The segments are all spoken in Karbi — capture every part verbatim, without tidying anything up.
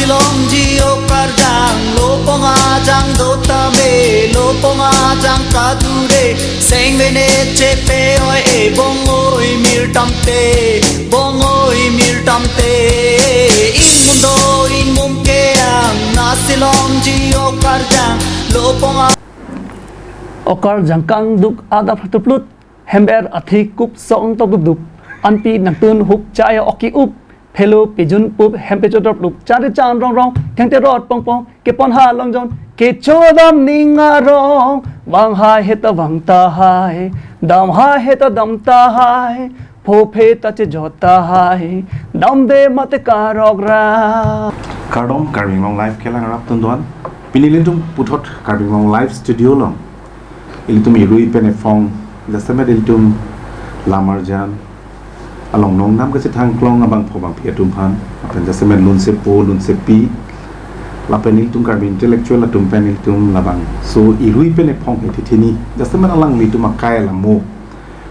Longji okarjang, lopong ajang dotame, lopong ajang kadure, sengvene chepe oi e bong oi mir tamte, bong oi mir tamte, ingmundo ingmum ke-ang, nasi longji okarjang, lopong a- Okarjang kangduk adap hatuplut, hem er athi kup song to gupdup, anpi nangtun huk chai oki up, phelo pijun pup hem pecho drop lup, chari chan rong rong, thengte rot pong pong, kepon ha long jon, kecho dam ning arong, vang hai heta vang tahai, dam hai heta dam tahai, pho phe ta chejot tahai, damde mate karok ra. Kardom, Karbi Anglong Live kelang rap tun duan. Pini ilitum puthot Karbi Anglong Live studio along ilitum irui pen ephong, jasemet ilitum lam arjan along nongnam kachethang klong abangpho bangphi atum aphan, lapen jasemet lunsepo lunsepi, lapen ilitum Karbi intellectual atum pen ilitum labangso irui pen ephong ethithini, jasemet alanglitum akai alamo,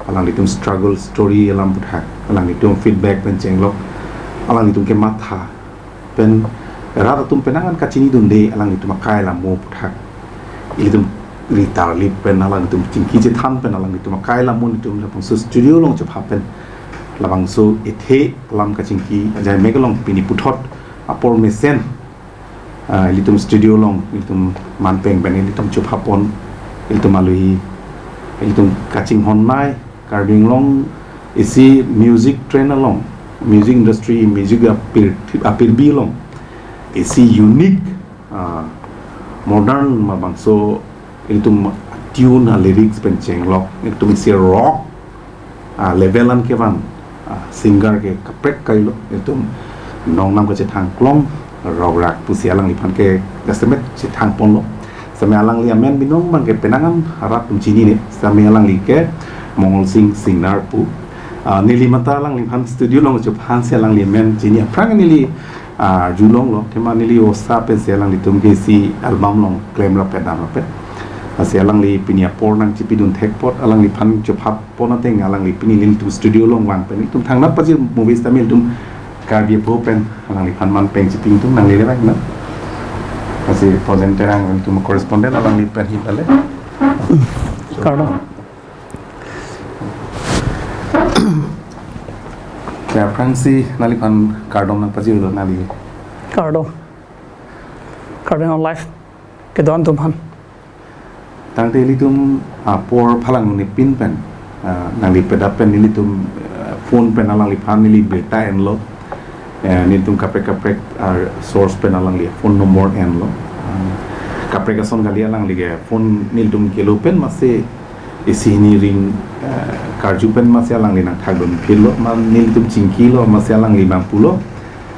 alanglitum struggle story alam aputhak, alanglitum feedback pen chenglok, alanglitum kematha pen rat atum penang an kachinidunde alanglitum akai alamo aputhak, ilitum ritarlip pen, alanglitum chingki chethan pen, alanglitum akai alamo nelitum labangso studio along chepha pen, labangso ethe alam kachingki ajai mek along pini puthot apor mesen, ah, ilitum studio along ilitum manpeng pen ilitum chepha pon, ilitum alohi, ilitum kachinghon nai, Karbi Anglong isi music trend along, music industry, music apir, apirbi along isi unique, ah, modern ma bangso ilitum tune a lyrics pen chenglok, ilitum isi rock, ah, level an kevan, ah, singer ke kaprek kailo, ilitum nongnam kachethang klong rok rak pusi alangliphan ke jasemet chethang ponlo. Same alangli amen binong abang ke penang an rat atum chinine. Same alangli ke Mongol Sing Singnar pu. Ah, neli mata alangliphan studio along chephan si alangli amen chini aphrang neli, ah, julonglo. Athema neli osa pensi alanglitum ke isi album along klem rapet dam rapet. Lasi alangli pini apor nangchipidun thek apot alangliphan chepha pon ateng alangli pini ilitum studio along vang pen ilitum thangnat pajir movies tamil tum Karbi apho pen alangliphan manpeng chiping tum nangli le vang na. Lasi Pojen Terang ilitum correspondent alangli pen hi pale. Kardom. Ya, aphrangsi neliphan kardom nangpajirlo neli. Kardom. Kardom Live kedo-an atum aphan. Tangte ilitum apor phalangnepin pen, ah, nangli pedap pen ilitum, ah, phone pen alangliphan neli birta enlo. Eh, nelitum kaprek kaprek, ah, source pen alangli phone number enlo. Ah, kaprek ason kali alangli ke phone nelitum kelo pen masi isi hini ring, ah, karju pen masi alangli nangthakdun phirlo, ma nelitum chingkilo, masi alangli abang pulo.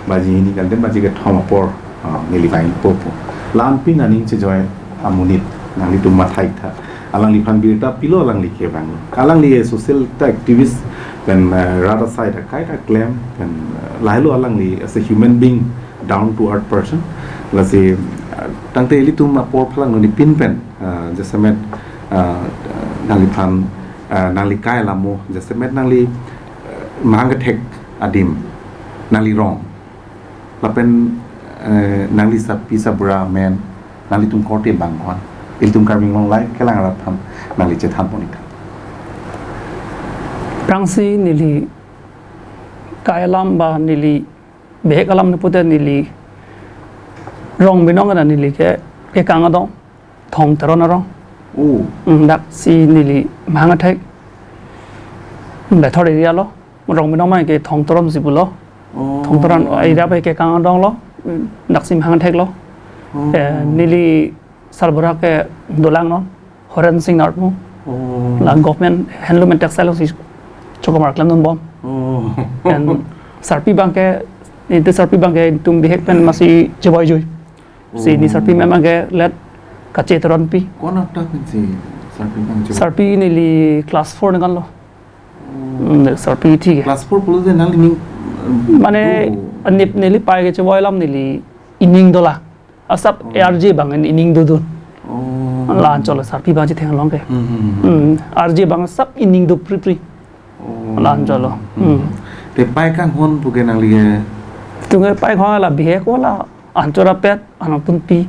Baji hini kalite baji kethom apor, ah, neli vangpo pu. La-an pen aning chejoi amonit nanglitum matha-iktha. Alangliphan birta pilo alangli kevang. Alangli social ta activist pen, eh, rat asai ta kaita klem pen, eh, lahelo alangli as a human being, down to earth person. Lasi, eh, tangte ilitum apor phalangnepin pen, eh, jasemet, eh, nangliphan, eh, nangli kai alamo, jasemet nangli, eh, mahang kethek adim, nangli rong. Lapen, eh, nangli sapi sabura amen, nanglitum korte abang ko-an. Ilitum Karbi Anglong Live kelang rap aphan nangli chethan pon-iktha. Aphrangsi neli kai alam ba neli bihek alam ni pute neli rong binong na neli ke, kekang adong. Thong Teron arong. Oh. Hmm, daksi neli mahang athek. Hmm, Bethor area lo. Rong binong mai ke Thong Teron si pulo. Oh. Thong Teron area pai kekang adong lo. Hmm, daksi mahang athek lo. Oh. Eh, neli sarbura ke dolang non. Horen Singnar pu. Oh. La government handloom and textile si chokomar klemdun bom. Oh. And sarpi abang ke, nelitum sarpi abang ke nelitum bihek pen masi chevoi jui. Si neli sarpi mem abang ke let Kache Teronpi. Ko-an atum pensi sarpi abang chevoi? Sarpi neli class four nangkanlo. Oh. Hmm, sarpi thik ke. Class four pulote nangli ning, mane, oh, anip neli pai ke chevoi alam neli ining dolang. Asap, oh, A R J abang ining dodun. Oh. La-an cholo sarpi abang chetheng along ke. Hmm, hmm, hmm. Hmm, R J abang asap ining do pri pri. Oh. La-an cholo. Hmm. Hmm. Te pai kanghon pu ke nangli ke? Itum ke pai kanghon la bihek ko la An chorapet, an nangtunpi.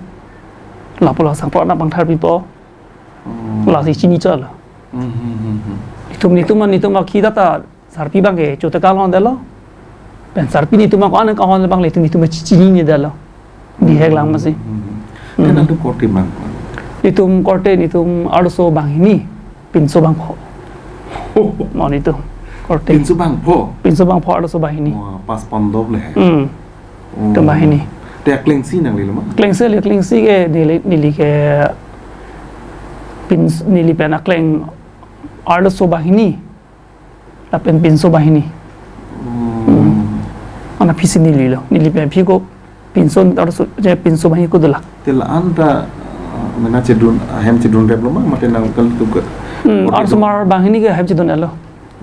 Lapu la sangpro na pangthar pipo. Oh. Lasi chini chot lo. Hmm, hmm, hmm, hmm. Itum, nitum, nitum akhi data sarpi abang ke chot ta kalon detlo. Pen sarpi nitum ako an kahon abang le itum, itum chi-, chinine detlo. Bihek lang masi. Hmm, hmm, hmm. Hmm. Te nangtum korte abang ko? Itum korte nitum arloso banghini, pinso bangpho. Oh. Non itum korte. Pinso bangpho? Pinso bangpho arloso banghini. Wah, pas pondok le. Hmm. Oh. Itum banghini. Te akleng si nanglelo ma? Akleng si le, akleng si ke neli, neli ke pin, neli pen akleng arloso banghini. Lapen pinso banghini. Hmm. Hmm. Ana phisi nelilo. Neli pen phi ko pinso arloso, je pinso banghini ko dolang. Te la-an ta, uh, mena chedun, ahem chedunreplo ma, mate nangtum ke? Hmm, korte arloso atum? Mar banghini ke ahem chedunlo.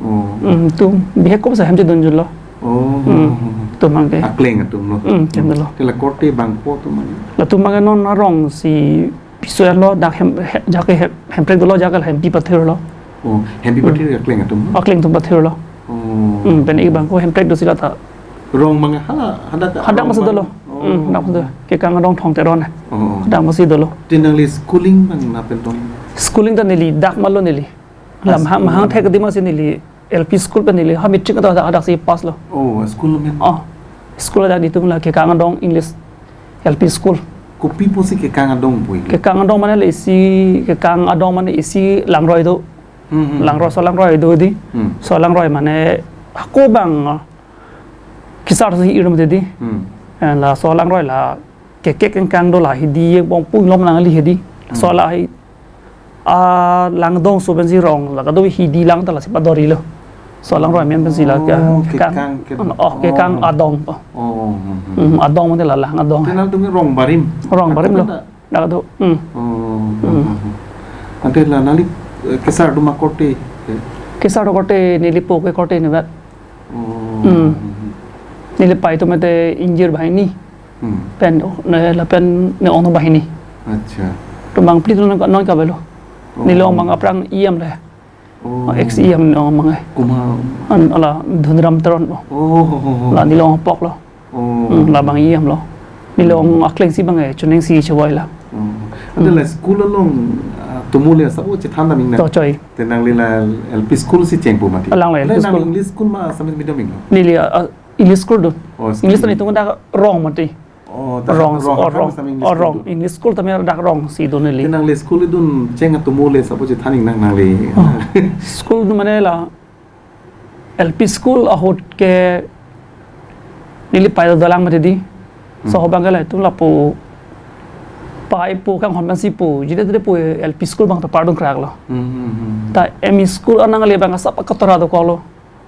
Oh. Hmm, itum bihek ko sa ahem chedunlo. Oh. Hmm, itum abang ke. Akleng atumlo. Hmm, akleng lo. Te la korte bangpho atum abang? Latum abang ke non arong si piso lo, dak hem, he-, jaga hem, hemprek dolo, jaga la hempi pathirlo. Oh, hempi, hmm, pathir akleng atum? Akleng atum pathirlo. Oh. Hmm, pen ik bang ko hemprek dosi lata. Rong abang hala, hadak, hadak rong masi abang dolo. Oh. Hmm, hadak masi dolo. Kekang adong Thong Teron. Oh, oh. Hadak masi dolo. Te nangli schooling abang na pen tong? Schooling ta neli dak malo neli. Ah, lam ha-, school mahang thek di masi neli L P school pen neli ha matric ta hadak, hadak si pass lo. Oh, school men? Oh. School ta nitum la Kekang adong English L P school. Kopi pusi Kekang adong pu? Kekang adong mane le isi, Kekang adong mane isi langroi do. Hmm, hmm. Langroi, so langroi do di. Hmm. So langroi mane ako abang kesar si irum di. Hmm. Eh, la so langroi la kekek kekang do la hidi, bong pung lom lang li hidi. Hmm. So la hi, ah, langdong so pensi rong, la kado hidi lang ta lasi padorilo. So langroi amen pensi la ke, oh, Kekang, Kekang ke-, oh, Kekang, oh, adong. Oh, hmm, hmm. Hmm, adong mane la lang adong. Te nangtum ke rong barim? Rong barim lo. Dak do. Hmm. Oh. Hmm. Ante la nangli, eh, kesar do ma korte? Kesar do korte, neli po ke korte ni vet. Oh. Hmm. Neli pai atum mate ingjir banghini. Hmm. Pen, oh, ne, lapen ne-ong banghini. Acha. Atum abang phli atum non, non kavelo. Oh. Neli ong abang aphrang E M le. Oh. Ex E M ne-ong abang ai. Komat? An, ala Dhunram Teron po. Oh, oh, oh, oh. La neli ong apok lo. Oh. Hmm, labang E M lo. Neli ong akleng si abang ai, chuning si chevoi la. Oh. Ante, hmm, la school along, ah, atomo le asap o chethan dam ingnang? To choi. Te nangli la L P school si chengpo mati? Alang la L P school. Nang English school ma Assamese medium inglo? Neli, ah, ah, English school dun. Oh, school. English ta nitum dak rong mati. Oh, ta rong, rong, oh, rong, Assamese English, oh, school rong dun. English school tame dak rong si dun neli. Te nangli school dun cheng atomo le asap o chethan ingnang nangli? Oh. School dun mane la L P school ahut ke neli pai dolang mati di. Hmm. So abang ke la itum lapu pai pu kanghon pensi pu, jide jide pu L P school abang ta pardun krak lo. Hmm, hmm, hmm. Ta M E school anang le abang asap katora dokoklo.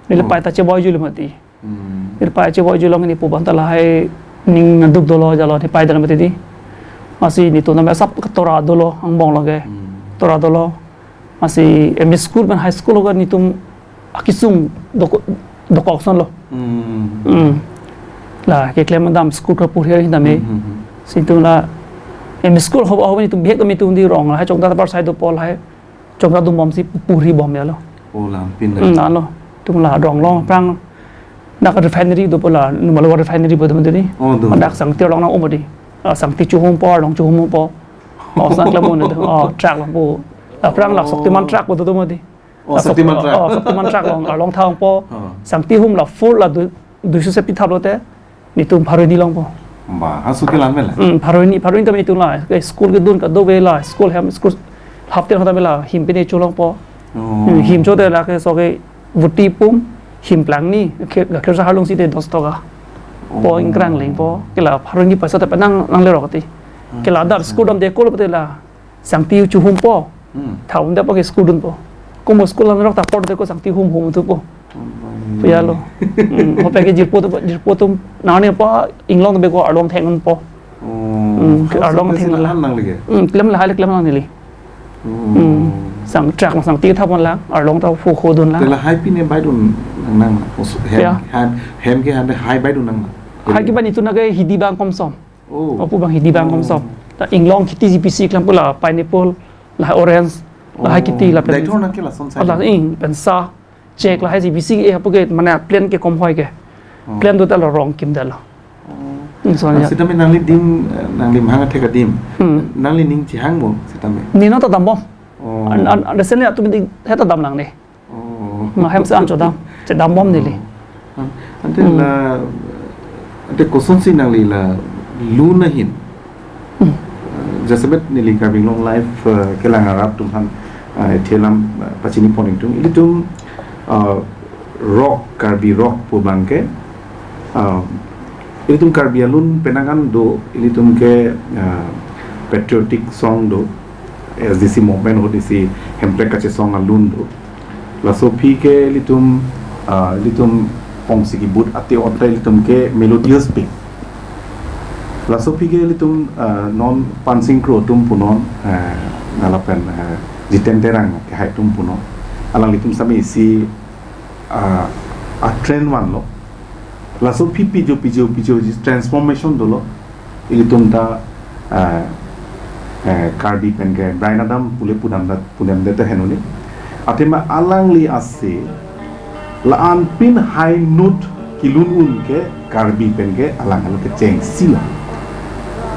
Neli, oh, pai ta chevoi jui lo mati. Hmm. Neli pai chevoi jui lo, neli pu abang ta lahai ning duk dolo jalo, neli pai dolang mati di. Masi nitum tame asap katora dolo, angbong lo ke. Hmm. Tora dolo. Masi M E school pen high school lo ke nitum akisung dokok, dokok ason lo. Hmm. Hmm. La keklem dam school kapur hir dam e. Hmm, hmm, hmm. Si itum la M E school ho, ho nitum bihek dam itum di rong lahai Chongda ta parsai dopo lahai. Chongda dum bom si puri bom ya lo. Oh, lampin la. Hmm, alo. Itum la rong along aphrang dak refinery dopo la, Numalua refinery pu dam di. Oh, do. Dak Sangti along nang-o mati. Ah, Sangti chuhum po, along chuhum po. Oh, sang klem un do. Oh, truck along po. Aphrang la, oh, Shaktiman truck pu do mati. Oh, la Shak-, Shaktiman truck. Oh, Shaktiman truck along, along thang po. Oh. Sangti hum la full la du-, duiso se pithap lote, nitum pharo hini longpo. Ba, haso ke lam mela? Hmm, pharo hini, pharo hini tame itum la, ke school kedun kadokave la, school hem, school half ten tame la, him pine cholongpo. Oh. Hmm, him chote la ke so ke vuti pum, him plangni, ke, gakhir sahar longsi de dos toka. Po, oh, ingkrang lengpo, ke la pharo hini paisa ta penang, nang lerok ti. Ke la dar, acha, school damde kolo pute la, Sangti chuhum po. Hmm. Thaum de po ke school dunpo. Komo school an rok ta porde ko Sangti hum hum thupo. Oh, pu ya lo. Hmm, hope ke jirpo atum, jirpo atum nangnepo, inglong be ko arlong theng unpo. Oh. Hmm, ke arlong theng la. Nang lagi? Hmm, klem lahai le klem nang neli. Oh. Hmm. Sang truck ma Sangti thapon la, arlong ta phu khodun la. Te lahai pine baidun nang nang. Os-, hem, ya, hem, hem ke hem hai baidun nang. Hai ke ba nitum na ke hidi bang komsom. Oh. Apu abang hidi bang, oh, komsom. Ta inglong kheti G P C klam pu la pineapple, la orange, lahai kheti la pen. Oh. Daithor nang ke lason sai. La ing pen sa, chek lahai G P C e apu ke mane plan ke kom hoi ke. Oh. Plan do ta la rong kim detlo. Oh. Hmm, so, ah, ya. Sitame nangli adim, eh, nangli mahang athek adim. Hmm. Nangli ning chehang mo sitame? Nino ta dambom. Oh. An, an, an, recently atum di heta dam lang ne. Oh. Ma hem se an chodam. Chedambom neli. Oh. An, ante Hmm. la, ante kosonsi nangli la lun ahin. Hmm. Eh, jasemet neli Karbi Anglong Live, eh, kelang arap atum aphan, eh, thelam, eh, pachini pon ingtung. Ilitum, eh, rock, Karbi rock pu abangke, ah, ilitum Karbi alun penang an do, ilitum ke, ah, patriotic song do, S D C movement ahut isi Hemprek kachesong alun do. Laso aphi ke ilitum, ah, ilitum pongsi kibut ate-ote ilitum ke melodious pik. Laso aphi ke ilitum, ah, non Pansing Kro atum punon, ah, lapen, ah, Jiten Terang kehai atum punon. Alanglitum sitame isi ah, a trend vanlo. Laso aphi pijo pijo pijo transformation dolo. Ilitum ta, ah, eh, Karbi pen ke brain adam pule pudam dat pudam det henoni. Athema alangli ase la-an pin high note kilun un ke Karbi pen ke alang alo kechengsi lo.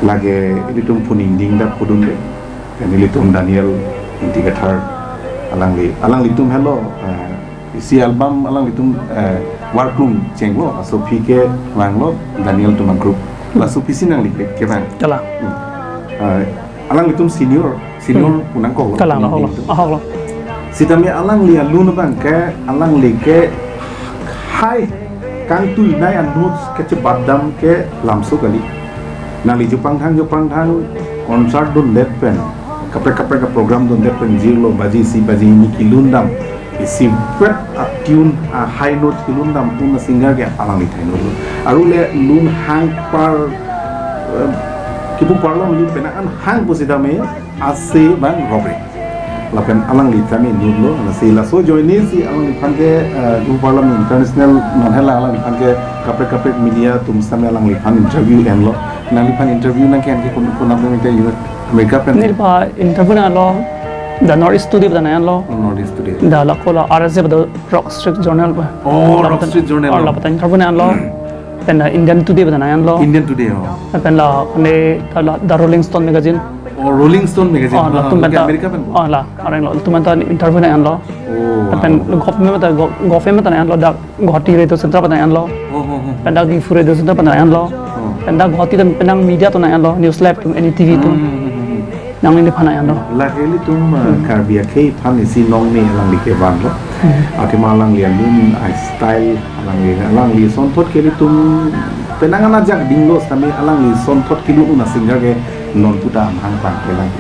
Lake ilitum phuning ding dat pudun de. Pen ilitum Daniel Ingti Kathar alangli, alanglitum helo, eh, isi album alanglitum, eh, workroom chenglo, laso aphi ke vanglo Daniel atum agroup. Laso aphi si nangli ke, kevang. Kalang. Hmm. Eh, alanglitum senior, senior Hmm. punang kok lo, Kalang lo, phuning ahok lo, ding atum. Ahok lo. Sitame alangli alun abangke, alangli ke high kangtuinei a-notes kechebat dam ke lamso kali. Nangli jupang thang jupang thang concert dundet pen, kaprek kaprek a-program dundet pen jirlo baji isi baji hini kilun dam. Isi wet a-tune a-high note kilun dam un a-singer ke alangli thai note lo. Aru le lun hang par, eh, kipu parlo lun penang an hang pusitame ase bang rock re. Lapen alangli tame note lo, lasi laso ajoine si alangliphan ke, eh, Group Parliament International non hela alangliphan ke kaprek kaprek media atum sitame alangliphan interview enlo. Nangliphan interview nangke-en ke kun, kunam nang te unit America pen. Neli phan interview nanglo, The North East Today pen nanglo. Oh, North East Today. Da la kola R S J pen Rock Street Journal pen. Oh, Rock Street Journal. Oh, lapen interview nanglo. Pen, uh, Indian Today pen nanglo. Indian Today, oh. Pen la, ne, la, The Rolling Stone magazine. Oh, Rolling Stone magazine. Oh, la, ah, latum pen ta, America pen. Oh, la, areng lo, latum pen ta interview nanglo. Oh, pen wow. Government ta, go-, government ta nanglo, dak Guwahati Radio Center pen nanglo. Oh, oh, oh. Pen dak Diphu Radio Center pen nanglo. Oh. Pen dak Guwahati pen nang media atum nanglo, News Live atum, N D T V atum. Hmm, hmm, hmm, hmm. Nangliphan nanglo. Lake ilitum, uh, Hmm. Karbi akhei aphan isi nongne alangli kevang lo. Hmm. Athema alangli alun a-style, alangli, alangli asonthot ke ilitum penang an ajak dinglo sitame alangli asonthot kilun un a-singer ke non puta amahang pangkelang.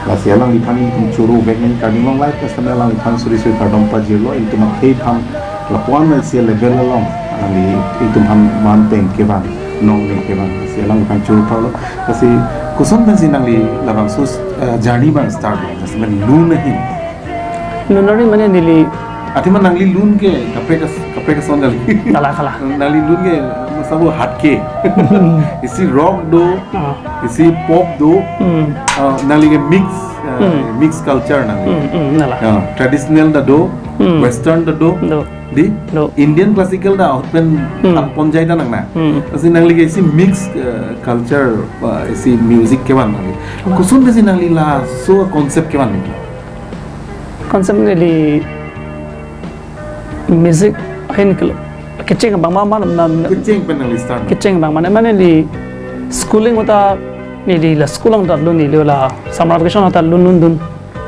Lasi alangliphan ilitum choro vek nang Karbi Anglong Live ke sitame alangliphan suri suri kardom pajirlo, ilitum akhei aphan lapu-an isi level along alangli ilitum aphan man peng kevang, nongne kevang, lasi alangliphan choro parlo. Lasi koson pensi nangli labangso, eh, journey abang start lo, lasi man lun ahin. Lun ahin mane neli. Athema nangli lun ke kaprek as-, kaprek ason kali. Kalang, kalang. Nangli lun ke masabo hat ke. Isi rock do, Ah. isi pop do, Hmm. ah, nangli ke mix, ah, Hmm. mix culture nangli. Hmm, hmm, kalang. Ah, traditional ta do, Hmm. western ta do. Do. Di? Do. Indian classical ta ahut pen Hmm. thang ponjai ta nang na. Hmm. Lasi nangli ke isi mix, eh, culture, eh, isi music kevang nangli. Hmm. Koson pensi nangli laso concept kevang nangli? Concept neli music ahin kelo. Kecheng abang ma, ma, ma, ma, Kecheng pen nangli start. Kecheng abang mane, mane neli schooling ahut ta neli la school along ta lun neli la summer vacation ahut ta lun lun dun.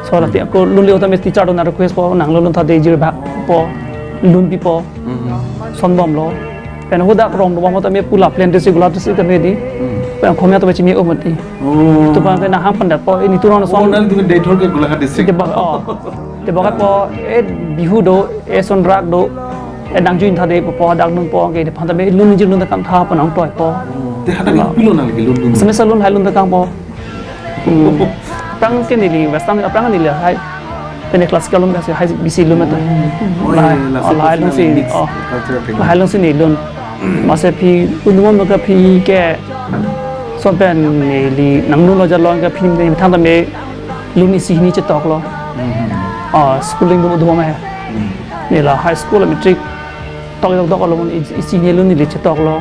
So la Hmm. ti ako lun le ahut ta me teacher atum nang request po nang lun lun tha de jir bak po lun pipo. Hmm. Sonbomlo. Pen hadak rong do bom ahut ta me pula plan de si gula de si ta me di. Hmm. Pen khomya ta me chimi o mati. Oh. Latum abang ke nang hang pen da po ini turun Oh, song. Nangtum ke Deithor ke Golaghat district. Debak, oh. Debak po, eh, Bihu do, eh, Sonrak do, eh, nang juin tha de po, po, dak dun po, ke, de, phanta be, lun ji lun ta kam tha, po, nang toi po. Te hadak La. Pilo nangli lun dun. Semester lun hai lun ta kam po. Hmm. Aphrang ke neli, western, aphrang neli hai. Pen classical lun kasi hai bisi lun mata. Oh, La, iya, laso oh, la hai lun si, mix oh. Culture thing. La hai lun si neli lun. Masa phi, undumo ka phi ke, son pen neli, nang lun lo jalon ka phi, neli thang ta me, lun isi hini chetok lo. Hmm. Ah, schooling dum dum ma he. Hmm. Neli la high school matric tok tok tok lo, i-, isi hini lun neli chetok lo.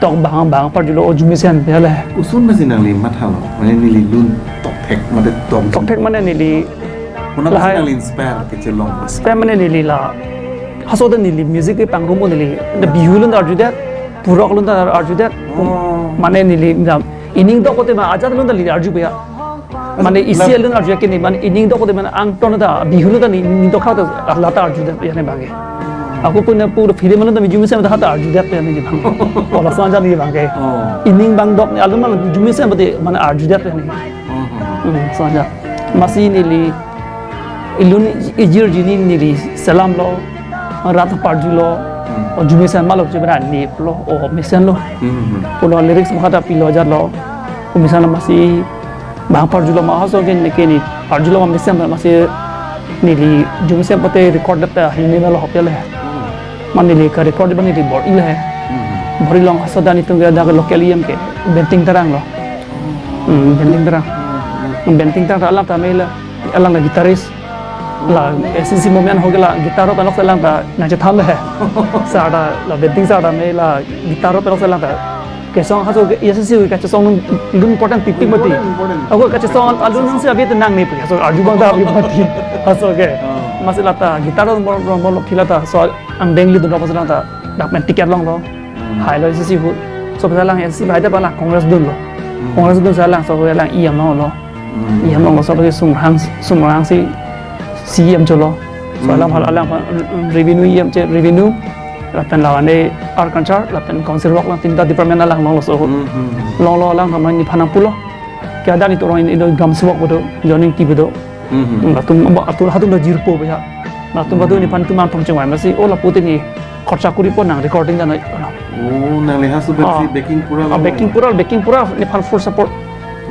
tok bang bang parjulo, o arjumesen pu le. Koson masi nangli mathalo, mane neli lun tokthek mate tok. Tokthek mane neli Konat lahai. Masi nangli inspire kechelong? Inspire mane neli la. Haso ta neli music ke pangrum neli. The Bihu alun ta arjudet, purok alun ta arjudet. Oh. Mane neli na ining dok kote ma ajat alun ta neli arju puya. Mane isi la- alun arju ke ne, mane ining dok kote mane angton ta Bihu alun ta ne ining dok khata lata arjudet ya ne bangke. Ako punya pura film alun ta arjumesen ta hata arjudet ya ne bangke. Wala sanja ne bangke. Oh. Ining bang dok ne alun mane arjumesen pati mane arjudet ya ne. Hmm, sanja. Masi neli ilun ijir jini neli selam lo, rat parjulo, Hmm. o arjumesen malo je bra nip lo, o mesen lo. Hmm. Pulo lyrics mo khata pilo ajat lo, o mesen lo masi bang parjulo ma haso ke ne ke ne parjulo ma mesen lo masi neli arjumesen pate recorded ta hini na lo hop ya le. Hmm. Mane neli ka record bang neli bor-i le. Hmm. Bor-i long haso dani tung ke ada ke local E M ke Benting Terang lo. Hmm, Benting Terang. Benting Terang alang ta mela, alang la guitarist. La S C C movement ho ke la guitar pen lok alang ta nangchethan le. Sa ta la Benting sa ta mela guitar pen lok alang ta. Kesong haso ke S C C ke kachesong alun important pipik mati. Important, important. Ako kachesong alun nang si abi tenang ne pu. So arju bang ta abi mati. Haso ke. Oh. Masi lata guitar mo mo mo lok thila ta so angdeng lidun lo masi lata. Dak pen ticket longlo. Hmm. Hai lo S C C ahut. So pasa lang S C C bai ta pala Congress dunlo. Hmm. Congress dun sa lang so lang E M longlo. Hmm. E M longlo so pasa sumhang sumhang si C E M cholo. So Hmm. alang hal alang revenue E M che revenue. Lapen lawan e agriculture, lapen council work lang tinta department alang longlo so ahut. Hmm, hmm, hmm. Longlo alang ramai nephan nangpulo. Ke ada ni turun ini dong gam suwak bodo, joining ti bodo. Hmm, hmm. Latum ba atur hatum do jirpo ba ya. Latum ba Hmm. nephan tum ang pangcheng wai masi, oh lapu tini khorcha kuri po nang recording dan. Oh, nangli haso Ah. bersi backing pura Ah, lo backing ya? Pura, backing pura nephan full support.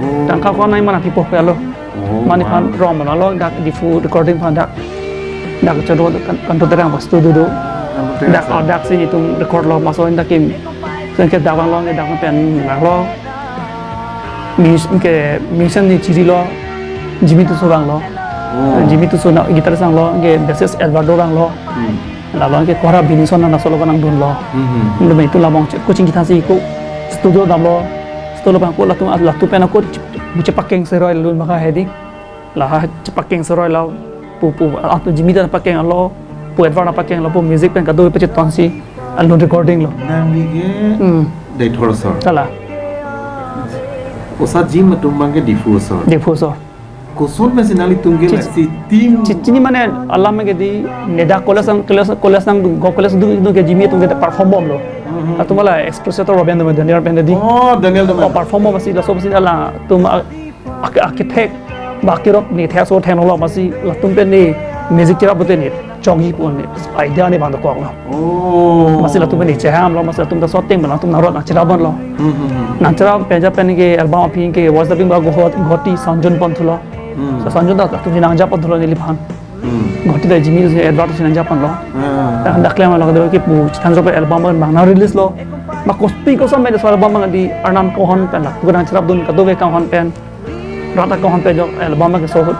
Oh. Tangka ko nai mana pipo ya lo. Oh, Mane wow. Phan rom mana lo dak Diphu recording phan dak. Dak chodo kan kan to terang pas studio do. Kan to terang Dak sa. Oh, dak si netum record lo maso inda kim. Sen ke dak bang lo dak pen nang lo. Mus ke musician ni chiri lo. Jimmy Tuso bang lo. Oh. Jimmy Tuso na guitar sang lo, ke bassist Eduardo bang lo. Hmm. Lalu ke Kora Binison na solo kanang dun lo. Hmm. Lalu itu labang che coaching kita si ko studio dam lo. Studio bang ko latum latum pen ko buche pakeng seroi lun maka hedi. La ha chepakeng seroi la pu pu atu Jimmy ta pakeng lo, pu Edward na pakeng lo, pu music pen kado peche tonsi alun recording lo. Nangli ke Hmm. Deithor asor. Tala. Osa Jim atum bang ke Diphu asor. Diphu asor. Koson masi nanglitum ke Chi- lasi team. Chi- chini mane alam ke di neda college ang college college nang du go college du du ke Jimmy atum ke perform bom lo. Mhm. Atum la express to Robin do Daniel pen di. Oh, Daniel do. Oh, perform bom masi laso masi ala tum a- Ak- akithek ba akirok ne thek so thek nolo masi latum pen ne music cherap pute ne chongji pu ne idea ne bang dokok lo. Oh. Masi latum pen ne cheham lo, masi latum ta shooting lo, latum nang rot nangcherap lo. Hmm, hmm, hmm. Nangcherap pen ja pen ke album aphi ke voice dubbing ba Guwahati, Guwahati Sanjun pon thulo. Hmm. So Sanjun ta latum ne nangjap pon thulo neliphan. Hmm. Guwahati ta Jimmy si Edward si nangjap pon lo. Ah. Ta dak klem lo ke pu chethan so pe album bang nang release lo. Ma kopi koson pen so album bang di Arnam Kohon pen la. Pu nangcherap dun kado ke Kohon pen. Rata Kohon pen jok album ke so ahut.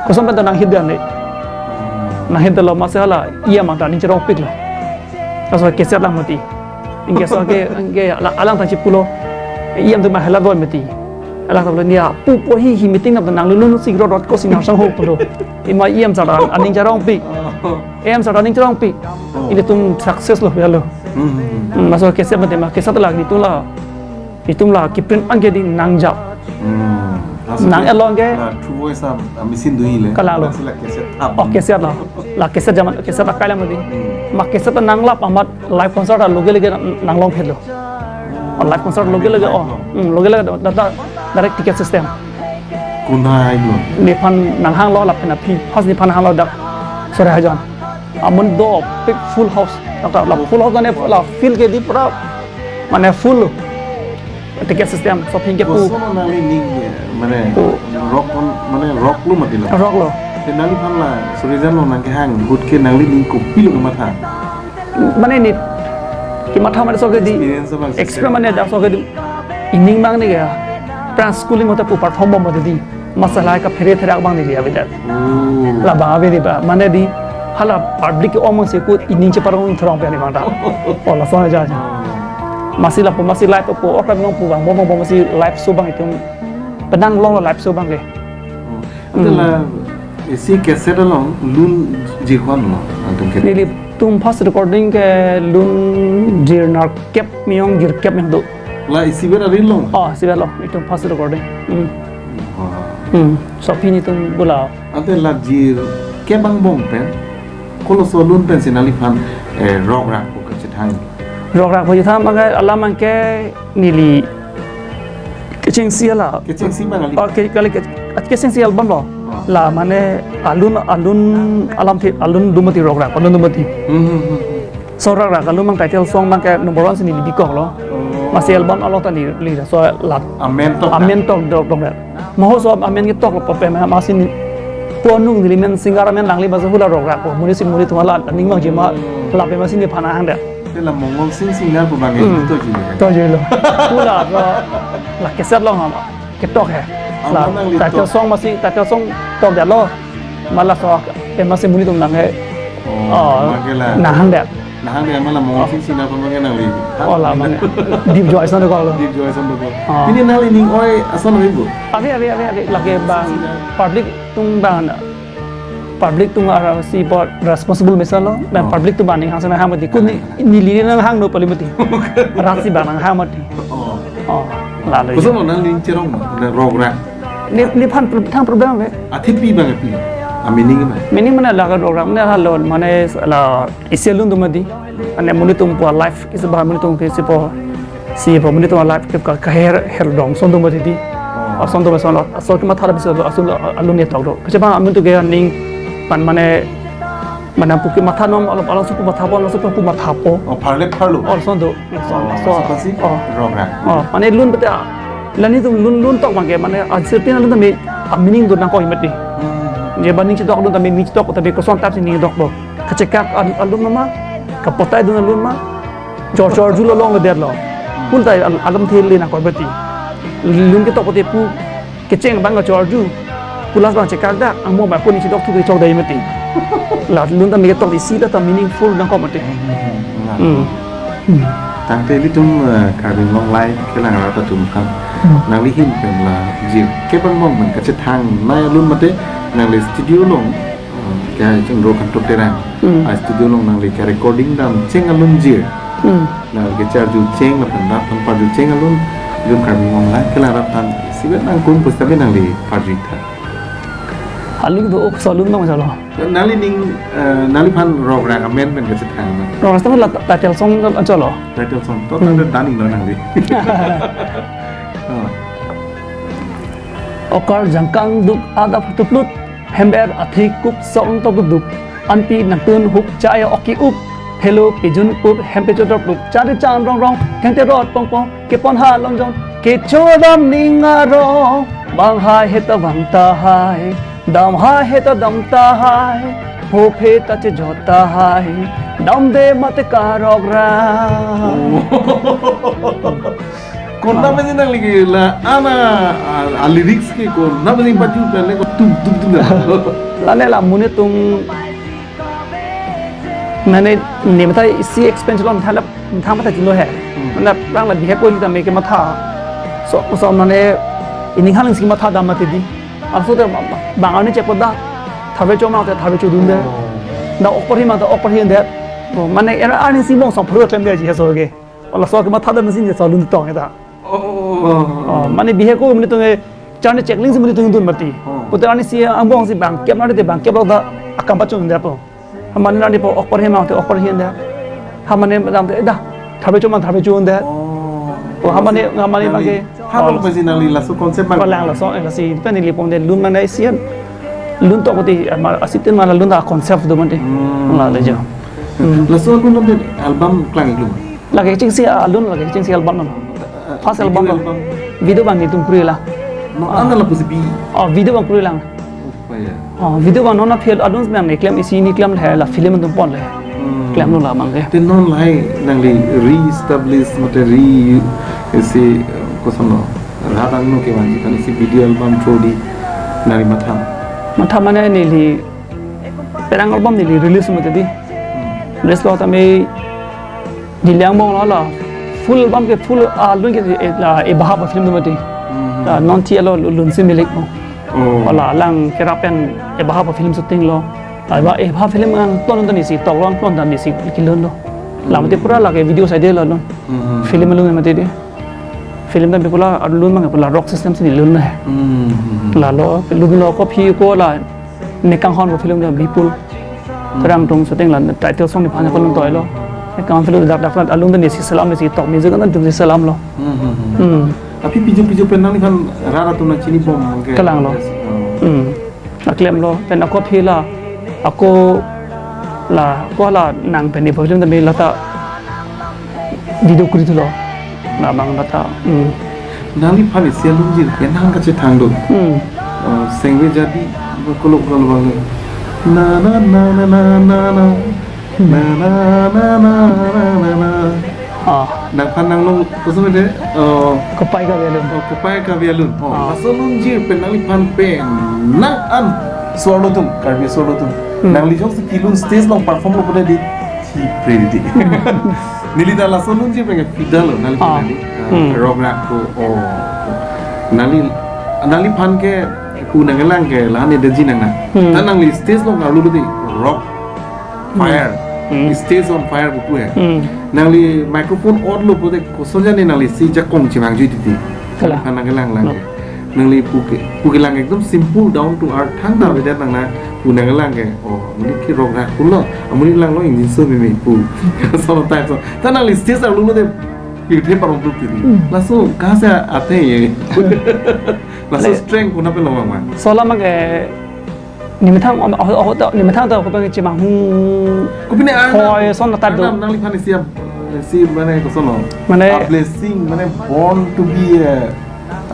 Koson pen ta nang hit dan le. Nang hit lo masi hala iya mang ta ning cherong pik lo. Laso cassette lang mati. Ingke so ke ingke ala- alang ta chipulo. Iya tu ma hala doi mati. Alang ta pulo niya pu po hi hi meeting na nang lulun si rot rot ko si nang sang ho pulo. Ima iya sa ta aning cherong pik. Oh. Iya sa ta ning cherong pik. Oh. Ilitum success lo ya lo. Hmm, hmm, hmm. Hmm, laso cassette mati ma cassette lagi tu la. Itum la kiprint ang ke di nangjap. Hmm. Nang elong ke. La True Voice a, a machine do hile. Kalang lo. Lasi la cassette thap. Oh, cassette lo. La cassette jaman, cassette akai lang di. Hmm. Ma cassette nanglap amat live concert a loge loge nang long phelo. Oh, live concert loge loge, oh. Live lo. Hmm, loge loge da, da, direct ticket system. Kunha lo. Nephan nanghang lo lapen aphi. First nephan nanghang lo dak Sore Hajan. Amun dopik full house. Dak la full house mane la fill ke di pura mane full ticket system shopping ke pu. Koson nangli ning, eh, mane Oh. Rock on, mane rock lo mati lo. Rock lo. Te nangliphan la Sore Hajan lo nangkehang ahut ke nangli ning kopilo kematha. Mane ne kematha mane so ke di Experience abang experience mane dak so ke di ining bang ne ke. Pran schooling hote pu perform bom mati di. Masi la kaphere therak bang ne di avedet. Oh. Labang ave di ba. Mane di hala public ke omang si ahut ining cheparong throng pe ne bang ta. Oh, lason aja aja. Masi lapu masi live po, okrem nong pu bang, bom bom masi live show bang itum. Penang long live show bang ke. Hmm. Ante la isi cassette along lun jirhon lo, antum ke? Nelitum first recording ke lun jir nerkep miyong jirkep miyong do. La isi ber arin long? Oh, isi ber long. Itum first recording. Hmm. Wah. Hmm. So pini tum bula. Ante la jirkep angbong pen, koloso lun pensi nangliphan, eh, rokrak pu kachethang? Rokrak pu kachethang abang ke alam abang ke neli kechengsi la. Kechengsi abang kali? Oh, ke, kali ke, kechengsi album lo. Oh. La mane alun, alun alamthe, alun do mati rokrak, alun do mati. Hmm, hmm, hmm, hmm. So rokrak alun abang title song abang ke number one si neli bikok lo. Oh. Masi album along ta neli, neli so la. Amen tok. Amen tok do dong. Maho so amen ketok lo pape ma masi neli. Pu anung neli men singer amen langli masi hula rokrak pu. Monit Sing Monit atum la ning abang jima. Hmm. Lapen masi nephan nahang det. Te la Mongol Sing singer pu abang Hmm. Tok ji. Tok ji lo. Hula so la cassette along ham ketok he. Ah, la nanglitok. Title song masi, title song tok det lo. Ma laso, eh, masi monit atum nang he. Oh, oh, ma ke la. Nahang det. Nahang det ma la Mongol Sing singer pu abang ke nangli. Oh, la abang ke. Deep Joy ason dokok lo. Deep Joy ason dokok. Oh. Pini nangli ning oi ason ave bo? Ave, ave, ave, ave. Lake abang public atum abang na. Public atum arasi apot responsible mesen lo. Dan Oh. Public atum abang ning hang sana hang mati. Kun ni, neli nanghang do pali mati. Rasi abang nanghang mati. Oh. Oh, lalu. Koson lo nangli ning cherong ma, nang rokrak? Ne, nephan pro-, thang problem ave. Athepi abang api. A meaning ma? Meaning mane la rokrak mane la lo mane la isi alun do mati. Ane monit atum pu life isi abang monit atum ke si pu, si pu monit atum life ke ka, kaher, her dong ason do mati di. Oh. Ason do ason lo. Ason kematha abisi lo, ason lo, alun ne tok do. Kachepang amen tu ke ning pan mane, mane pu kematha nom, along, along supu mathapo, along supu mathapo. Oh, pharle pharlo. Oh, ason do. Ason, oh, ason. Ason si? Oh. Rokrak. Oh, mane lun pete, la netum lun, lun tok abang ke, mane, a certain alun tame, a meaning do nangkok mati. Hmm. Je ba ning chedok alun tame, ning chedok tame, koson tap si ning dok bo. Kachekak al-, alun ma, kapotai dun alun ma, chor chor arju lo long lo det lo. Pul tai al-, alamthe le nangkok mati. Lun ketok pete pu, kecheng abang kachor arju. Pu last abang chekak dak, angbong abang pu ning chedok thu kechok dai mati. La lun tame ketok isi ta meaningful nangkok mati. Hmm. Hmm. Tangte ilitum, eh, Karbi Anglong Live kelang arat atum aphan. Hmm. Nangli ahin pen la jirkep angbong pen kachethang nai alun mate nangli studio along, eh, kachingro Kangtuk Terang. Hmm. A studio along nangli ka recording dam cheng alun jir. Hmm. Nangli kacharju cheng lapen dak aphan parju cheng alun, ilitum Karbi Anglong Live kelang arat aphan isi vet nangkun pusitame nangli parju tha. Alun do ok so alun dong chalo. Nangli ning, eh, nangliphan rokrak amen pen kachethang ma? Rokrak setame la title song chalo. Title song. To Hmm. Tangte daning lo nangli. Oh. Okar jangkang duk adap tuplut, hember athik kup song tok dup, anpi nangtun hup chai oki up, helo pijun up, hempe chodrop up, chari chan rong rong, hengte rot pong pong, kepon ha long jong, kechodam ning arong, bang hai heta bang tahai, dam hai heta dam tahai, hophe ta chejot tahai, dam de mate karokrak. Oh. Konat pensi nangli ke la ana, a, a lyrics ke konat pensi paju kan le ko tum tum tum na. Lane la monit atum mane ne matha isi expense lo matha la matha matha chilo he. Hmm. Mane rang la bihek ko tame kematha. So, so mane ining haling si matha dam mati di. Aso te bang arni chek ko da. Tharve cho ma te tharve chodun de. Oh. Da ok parhi ma te ok parhi de. Oh, mane era arni si mong song pharo klem de ji he so ke. Laso kematha dam si ne so alun tong eta. Oh, oh, oh, oh. Oh, mane bihek ko monit atum ke charni chekling si monit atum dun mati. Oh. Putar arni si angbong si bang kep nari te bang kep lo da akam pachun de po. Ha mane nari po ok parhi ma te ok parhi de. Ha mane dam te da. Tharve cho ma tharve chodun de. Oh. Oh, ha mane, ha mane nangli bang ke. Ha Oh. Bang pensi nangli laso concept bang. Palang laso, eh, lasi pen neli pon de lun mane isi an. Lun tok ti, eh, ma, asitin ma la lun ta concept do mane. Hmm. La le jo. Hmm. Laso alun dam te album klang iklo? Lake chingsi alun, lake chingsi album non. First Video album lo. Album. Video bang netum kuri la. No, Ah. Ana lapusi bi. Oh, video bang kuri lang. Oh, ya. Oh, video bang non a film alun bang ne klem isi ni klem le la film atum pon le. Hmm. Klem lo la bang ke. Te non lahai nangli re-establish mate re isi, eh, koson lo. Radang no ke bang kan isi video album through di nangli matha. Matha mane neli penang album neli release mati di. Hmm. Release lo tame neli angbong lo lo. Full album ke full, ah, lun ke, eh, la Ebaha pu film do mati. Hmm. La non thi alo lu-, lunsi milik mo. Oh. Wala lang kerap pen Ebaha pu film shooting lo. La Eba-, Ebaha film angton ton isi, tok lo angton ton isi kilun lo. La mati pura lake video side lo lun. Hmm. Film lun mati dei. Film tame pura lun mang pura rock system si lun lo he. Hmm. La lo, lun lo kophi ko la Nekanghon pu film do Bipul. Terang tung shooting la title song nephan ko lun toilo. Nekanghon film dak dak la alun do nesi selam nesi tok music kan tung si selam lo. Hmm, hmm, hmm. Hmm. Aphi piju piju pen nangliphan rat atum nangchinibom ke. Kalang lo. Oh. Hmm. Aklem lo pen ako phi la, ako la, ako la nang pen ni film tame lata video kuri thulo. Labang lata. Hmm. Nangliphan isi alunjir pen nang kachethang do. Hmm. Eh, Sengve Jadi, kolo kolo bang. Na na na na na na na. Na na na na na na na. Ah. Nangphan nanglong koson de, eh, Kopai Kabi Alun. Oh, Kopai Kabi Alun. Oh, ah. Laso alunjir pen nangliphan pen nang an solo atum, Karbi solo atum. Hmm. Nangli jongsi kelun stage along perform lo pura dei, thi pre dei. Neli ta laso alunjir pen pida lo, nangli, ah, nangli, ah, hmm, rock rak ko, oh. Nangli, nangliphan ke pu nangkelang ke la ne daji nang na. Hmm. Ta nangli stage along arlu dei rock fire. Hmm. Stage on fire pu he. Hmm. Nangli microphone on lo pura dei koson jani nangli si jakong chimang jui titi. Kalang. Nangphan nangkelang lang. Hmm. Nangli pu ke, pu kelang ekdom simple, down to earth, thangta, hmm, avedet nang na, pu nangkelang ke. Oh, neli ke rock rak ko lo, amonit lang lo ingjinso meme pu. Sono type so. Ta nangli stage arlu lo dei pirthe parong tu titi. Hmm. Laso kaha se ate ye. Laso le strength ko na pen lo mang ma. Sola mang ke, nemethang, oh, oh, oh, nemethang ta ko pen chimang hung. Kopine arnam, hoi, son ta do. Arnam nangliphan isi, isi mane koson lo. Mane a blessing, mane born to be a,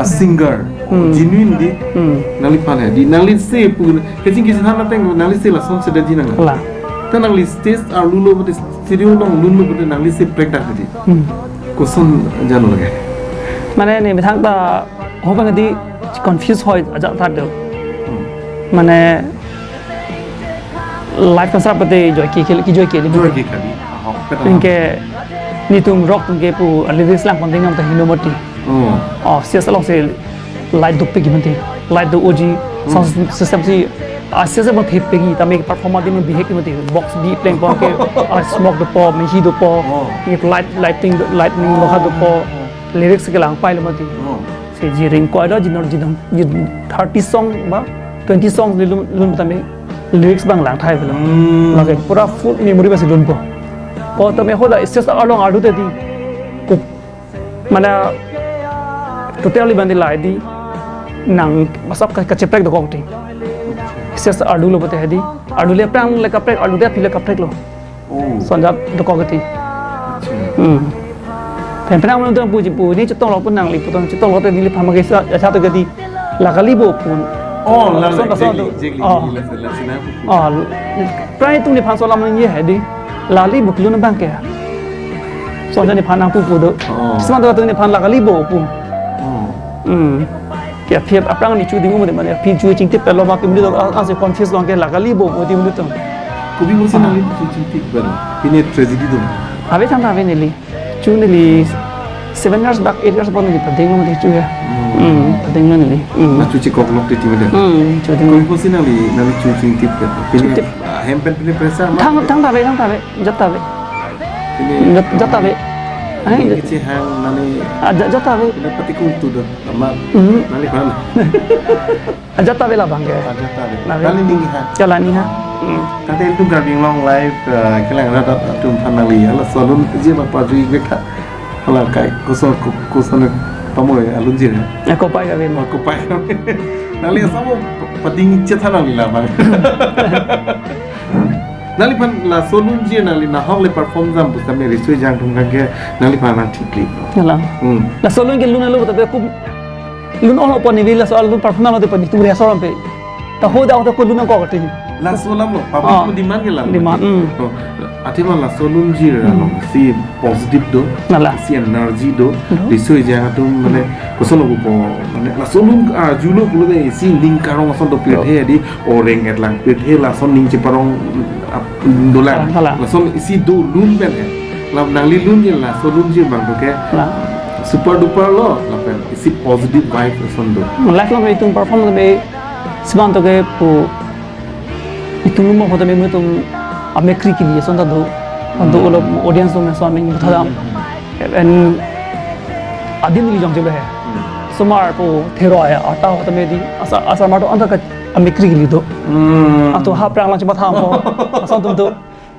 a singer. Hmm. Genuine dei. Hmm. Nangliphan he. Dei nangli si pu, keching keching than ateng nangli si lason si daji nang. La. Ta nangli stage arlu lo pura dei studio along lun lo pura dei nangli si prek dak dei. Hmm. Koson jalo lake. Mane nemethang ta ho bang dei confuse hoi ajat ta do. Hmm. Mane live concert pura dei joike ke, kejoike li. Joike kali. Ahok, peta. Anke netum rock atum ke pu lyrics lang pon ding nam ta hingno mati. Oh. Oh, stage along si light dopik mati. Light do-oji, hmm, sound system si, ah, stage along thepik, tame performer adim bihek mati. Box bi pleng pon ke, ah, smoke dopo, mehi dopo. Oh. Ye light, lighting, lightning lo ha dopo. Oh. Lyrics kelang pai lo mati. Oh. Si jiring ko ada jinor jinong, jin thirty song ba, twenty songs li lun, lun tame lyrics bang lang thai lo. Hmm. Lake pura full memory ba si lunpo. Ko tame hoda stage along arlu te dei. Ko mane totally bang dei la dei nang masok ka, kacheprek dokok dei. Stage arlu lo pura te dei. Arlu le aphrang le kaprek, arlu te aphi le kaprek lo. Oh. Son jat dokok kiti. Acha. Hmm. Pen pen nang pu ji pu ne chetong lo pu nangli pu tong chetong lo te neliphan ma ke sa, sa to kiti. La kali bo pu. Oh, la, son la, son jegli, to. Jegli, oh, jegli, la, la, la, la. Oh, prai atum nephan so lam ye he dei. Lali bo kelun abang ke. Son jat nephan nang pu pu do. Oh. Sima to atum nephan la kali bo pu. Oh. Hmm. Ke aphi aphrang ne chu ding mo dei mane aphi chu chingtip lo ma ke mo dei, ah, ah, si confuse lo ke la kali bo mo dei mo dei tong. Kopi mo si, ah, nangli chu chingtip ba. Pine tragedy do. Ave thangta ave neli. Chu neli seven years back, eight years back neli pading lo mo dei chu ya. Hmm. Hmm, pading lo neli. Hmm. Na chu chekok lok titi mo dei. Hmm, chu ding. Kopi mo si nangli, nangli chu chingtip ba. Pine, chingtip, ah, hem pen pine pressure ma. Thang, thangta ave, thangta ave. Jat ta ave. Pine jat, jat ta ave. Ai, pine kechehang nangli. Ah, jat, jat ta ave. Pine patikung tu do. Ama, hmm, nangliphan. Ah, jat ta ave labang ke. Ah, jat ta ave. Nave. Kali ning ha. Kali ning ha. Hmm. Tangte ilitum Karbi Anglong Live, eh, kelang rat atum aphan nangli, hala laso alunjir ma pajui vek tha. Hala kai, koson, ko-, koson pamoi alunjir. Ya, Kopai Kabi. Oh, Kopai Kabi. Nangli asamo pading chethan nangli labang. Nangliphan laso alunjir nangli nahok le perform jam pusitame riso-ejang atum abang ke nangliphan nang thik kali. Kalang. Hmm. Laso alun ke lun alo tapi aku lun olo pon ni laso alun perform lo te pon ni tum rehearsal pe. Ta hoda ta ko lun ko kati. Laso alam lo, public, ah, mo demand ke la. Demand, hmm. Oh, athema laso alunjir, hmm, along si positive do, nala, si energy do, do. Riso-ejang atum mane, hmm, koson lo po, mane laso alun arju lo pulote si ning karong ason do, do, pirthe dei, oreng etlang pirthe lason ning cheparong ap dolang. Kalang, kalang. Lason si dolun pen he. Lam nangli lun je laso lun je bang to ke. La. Super duper lo, lapen isi positive vibe ason do. Live lo itum perform lo be, siman to ke pu itum mo hote me itum amekkri kili ason ta do. Anto ulo audience lo me ason me thadam. And adim ili jong jelo he. Somar pu theroi ata hote me di. Asa, asa mar to anta ka amekkri kili do. Hmm. Anto ha aphrang lang chima tham po. Ason atum do.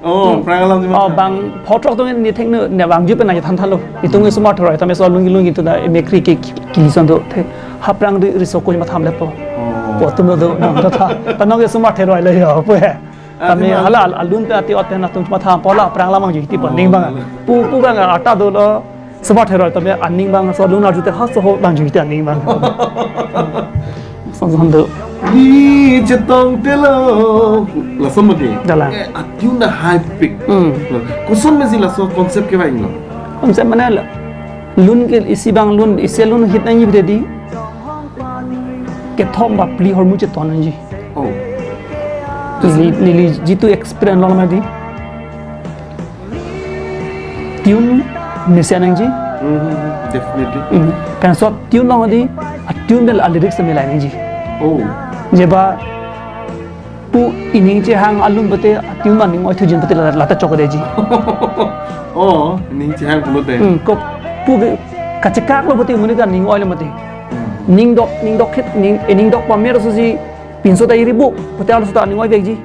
Oh, aphrang lang chima Oh, tham. Bang photrok to ni thek ne, ne bang jupe na than than lo. Itum ke somar theroi tame so lung lung itum ta amekkri ke kili ason do the. Ha aphrang di riso ko chima tham le po. Oh. Po atum do, do, do, do, tha. Ta nong ke somar theroi le yo, po he. Ah, tame di bang. Hala al-, alun te ati ot te na atum chima tham po la aphrang lang mang ju ti po Oh, ning bang. Hala. Pu, pu bang ata dolo. Somar theroi tame aning bang so lun arju te ha so ho bang ju te aning bang. Son son do. Ni chetong telo. Laso mati. Dalang. Eh, atune high peak. Hmm. Koson mesi laso concept ke bang lo. Concept mane la. Lun ke isi bang lun, isi lun hit nangji bede di. Kethom ba phli ahormu cheton nangji. Oh. Neli, neli jitu experience long ma di. Tune mesen nangji. Hmm, definitely. Hmm. Pen laso tune long di, atune pen alyrics ta milai nangji. Oh. Je ba pu ining chehang alun pute, atune aning oi thujin pute la, lata chokdeji. Oh, ining chehang pulote. Hmm, ko pu ke kachekak lo pute amonit ta ning oi lo mati. Hmm. Ning dok, ning dok khit, ning, eh, ning dok pame aso si pinso ta iri bu, pute arloso ta ning oivekji.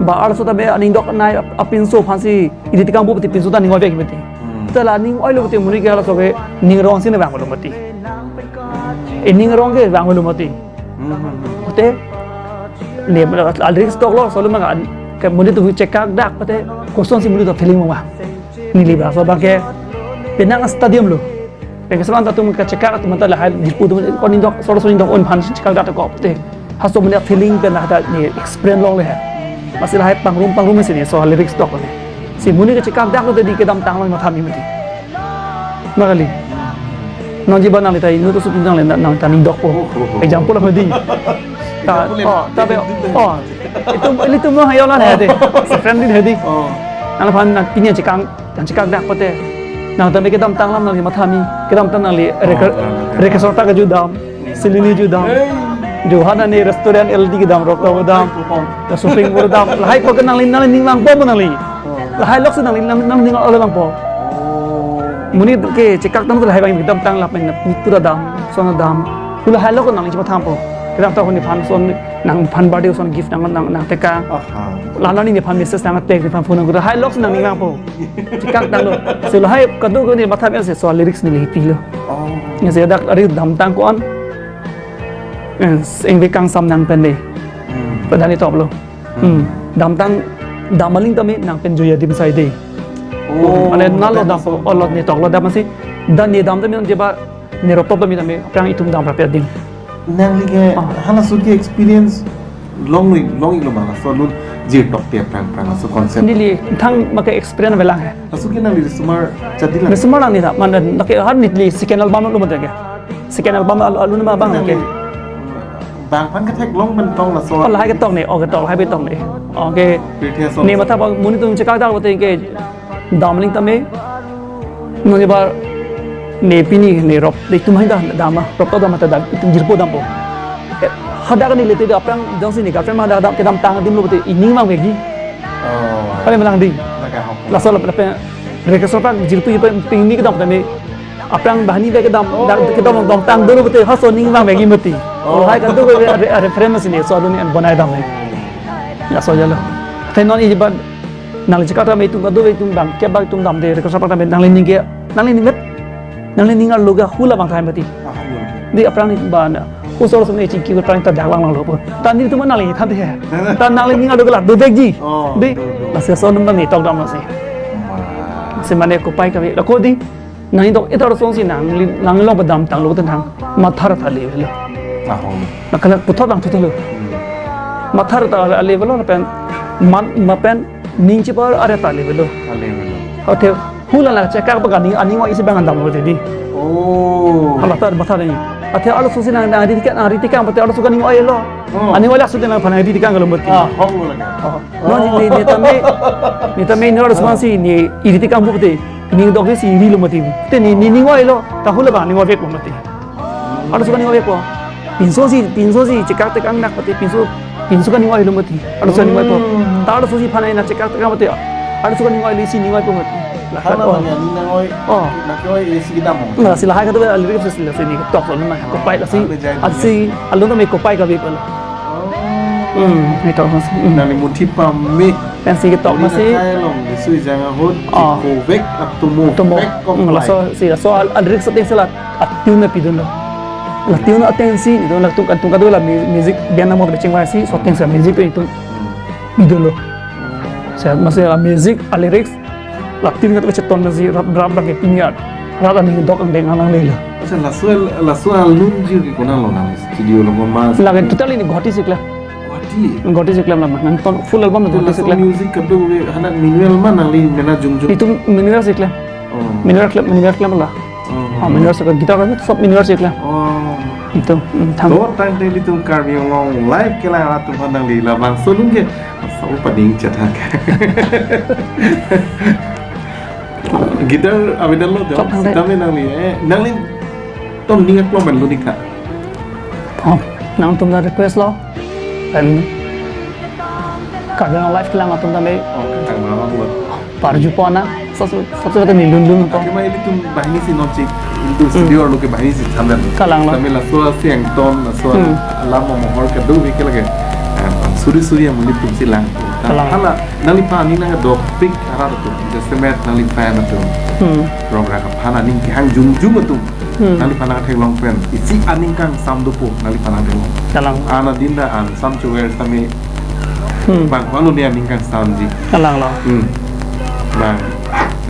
Ba arloso ta be aning dok nai ap-, apinso aphansi iri tekang bu pute pinso ta ning oivek mati. Hmm. Te la ning oi lo pute amonit ke arloso ke ning rong si ne bang lo mati. Eh, ning rong ke bang lo mati. Hmm, hmm, hmm. Pute ne alyrics tok lo solo mang ke amonit tu chekak dak pute koson si amonit tu feeling mang. Neli ba so bang ke penang stadium lo. Pen ke selam ta atum kachekak atum ta lahai jirpo atum ko ning dok solo so ning dok un aphan chekak dak ko pute. Haso amonit feeling pen lahai ta ne experience longle he. Masi lahai pangrum pangrum si ne so lyrics tok ne. Si amonit kachekak dak lo te di kedamtang lo mathami mati. Makali. Nangji ba nangli ta inut aso pinjang le nang, nang ta ning dok po. Oh, oh, oh. Example lo di. Ta, Example oh, ta be, oh. Itum, ilitum mo hayo lan hedi. Friendly hedi. Oh. Nangphan nang pini chekang, nang chekak dak pute. Nang ta me kedamtang alam nangli mathami. Kedamtang nangli reke-, Oh, oh, oh. Reke sorta kejudam. Silini judam. Hey. Johana ne restaurant L D kedam rok ta dam. Oh. Ta shopping mall dam. Lahai ko ke nangli, nangli ning lang po nangli. Oh. Lahai lok si nangli nang, nang ning lang po. Oh. Amonit ke chekak dam lahai bang kedamtang lapen pura dam, son dam. Pu lahai lok nangli chima tham po. Kedamtang nephan son nangphan birthday son gift nang, nang, nang teka. Aha. Lana nephan message nang tek nephan phone nang lahai lok si nang ning lang po. Chekak dam lo. Si lahai kado ko ne matham else so lyrics neli pilo. Oh. Nge si dak ari damtang ko-an. Eh, ingve kangsam nang pen de. Hmm. Pada ne top lo. Hmm. Hmm. Damtang dam aling tame nang pen joya dim sai de. Oh, mane nalo dam po, oh, lot ne tok lo dam si. Dan ne dam tame je ba ne rop top tame tame aphrang itum dam rap ya dim. Nangli ke Ah. Hala sut ke experience long lo, long lo ma laso lun jir tok te aphrang aphrang laso concept. Neli thang ma ke experience avelang he. Laso ke nangli risomar chadi lang. Risomar lang ne ta, mane lake har neli second album lo mate ke. Second album al-, alun ma bang ke. Bang aphan kethek long pen tong laso. Oh, lahai ketok ne, oh, ketok, lahai ketok ne. Okay. Pirthe ason. Ne matha ba amonit atum chekak dak pute ke dam aling tame. Nonje ba ne pini ne rop, de itum hai da dam ma, rop ta dam ta dam, itum jirpo dam po. Eh, hadak ne lete da aphrang jongsi ne girlfriend ma hadak kedamtang adim lo pute ining mang vekji. Oh. Kali malang di. Laga hok. Laso lapen reke sorta jirpo ipe pini kedam tame. Aphrang banghini pen kedam, Oh. Dak kedam damtang dolo pute haso ning mang vekji mati. Oh. Lahai kado ke re-, re-, reference ne so alun ne bonai dam ne. Ya so jalo. Te non iji ba nangli chekak tame itum kado itum dam, ke ba itum dam de, reke sorta tame nangli ning ke, nangli ning met, nangli ning arlo ke hula bang thai mati. Ah, hula. Di aphrang ne ba na, usor usor ne chingki aphrang ta dak lang lang lo po. Ta netum nangli than de he. Ta nangli ning arlo ke la dovekji. Oh, Di, do, do. Lasi so num ne tok dam lasi. Wah. Si mane kopai kave, lako di, nangli tok itar song si nangli, nangli long padam tanglo te nang, mathar ta le velo. Ahong. Nakala puthot lang thotlo. Hmm. Mathar ta le velo lapen, man, ma pen, ning chipar are ta le velo. Ale velo. Hote, hula la chekak ba kani, ani wa isi bang dam lo te di. Oh. Hala ta matha nangji. Athe arloso si nang, nang ri tikang, nang ri tikang pute arloso kaning-oilo. Oh. Aning-oilo aso te nangphan nang ri tikang kalo mati. Ah, hong lo lagi. Oh. Non ne, ne tame, ne tame ne arloso si ne ri tikang pute. Ne dok si rilo mati. Te ne, ne ning-oilo. Tahula ba ning-oi veklo mati. Arloso kaning-oi vekpo. Pinso si, pinso si chekak tekang nak pute pinso, pinso kaning-oilo mati. Arloso ning-oipo. Hmm. Ta arloso si phan nang chekak tekang pute. Arloso kaning-oilo si ning-oipo mati. Lahai. Hala oh. Mane aning nang-oi. Oh. Nang-oi isi kedam mo. Lasi lahai kado alir sila sini ketok lo na. Kopai lasi. Hala jai. Asi alun tame kopai kabi pala. Oh. Hmm, itu mas. Hmm. Nangli muthi pame. Pensi ketok masi. Nangli nakai along sui jang ahut. Oh. Kovek atomo. Atomo. Vek kok. Hmm, lai. Laso si laso al-, alir setting sila atune pidunlo. La tune ateng si itu latum kan tung kado la mu-, music band namo becheng vai si setting sa music itu. Hmm. Pidunlo. Sa masi la music, a lyrics, la tune kado cheton si rap rap lagi pinyat. Rap ani dok ang deng alang lelo. Asa laso, laso alun jir ke konat lo nang studio lo mas. Lagi totally ne Guwahati si keklem. Guwahati. Guwahati si keklem la ma. Nangtum full album Guwahati si keklem. Laso music kado be hana manual ma nangli mena jongjong. Itu manual si keklem. Oh. Manual keklem, manual keklem la. Oh. Oh, manual si keklem. Guitar kan sob manual si keklem. Oh. Itu, hmm, tham. To tangte ilitum Karbi Anglong live kelang atum aphan nangli labangso alun ke. Asa upading chathak. Guitar avedetlo jo. Kok nang de. Sitame nangli, eh, nangli tom ning aklong pen lun ik tha. Oh, nangtum ta request lo. Pen Karbi Anglong live kelang atum tame. Oh, katang ma lo. Parju pona. Sab, sab, sab, sab, ni lun lun po. Akhirnya ilitum banghini si non chik. Ilitum hmm. Studio arlo ke banghini si thamdan. Kalang lo. Tame laso asi angton, laso hmm. Alam amohor kado ke lagi. Eh, suri suri amonit atum si lang. Kalang. Hala, nangliphan aning nangdokpik arat atum, jasemet nangliphan atum. Hmm. Rong rak aphan aning kehang jongjong atum. Hmm. Nangliphan nangtheklong pen. Isi aning kangsam dopo nangliphan nangtheklong. Kalang. Ana dinda an sam chuwer sami. Hmm. Bang, ko-an lo ne aning kangsamji. Kalang lo. Hmm. Bang,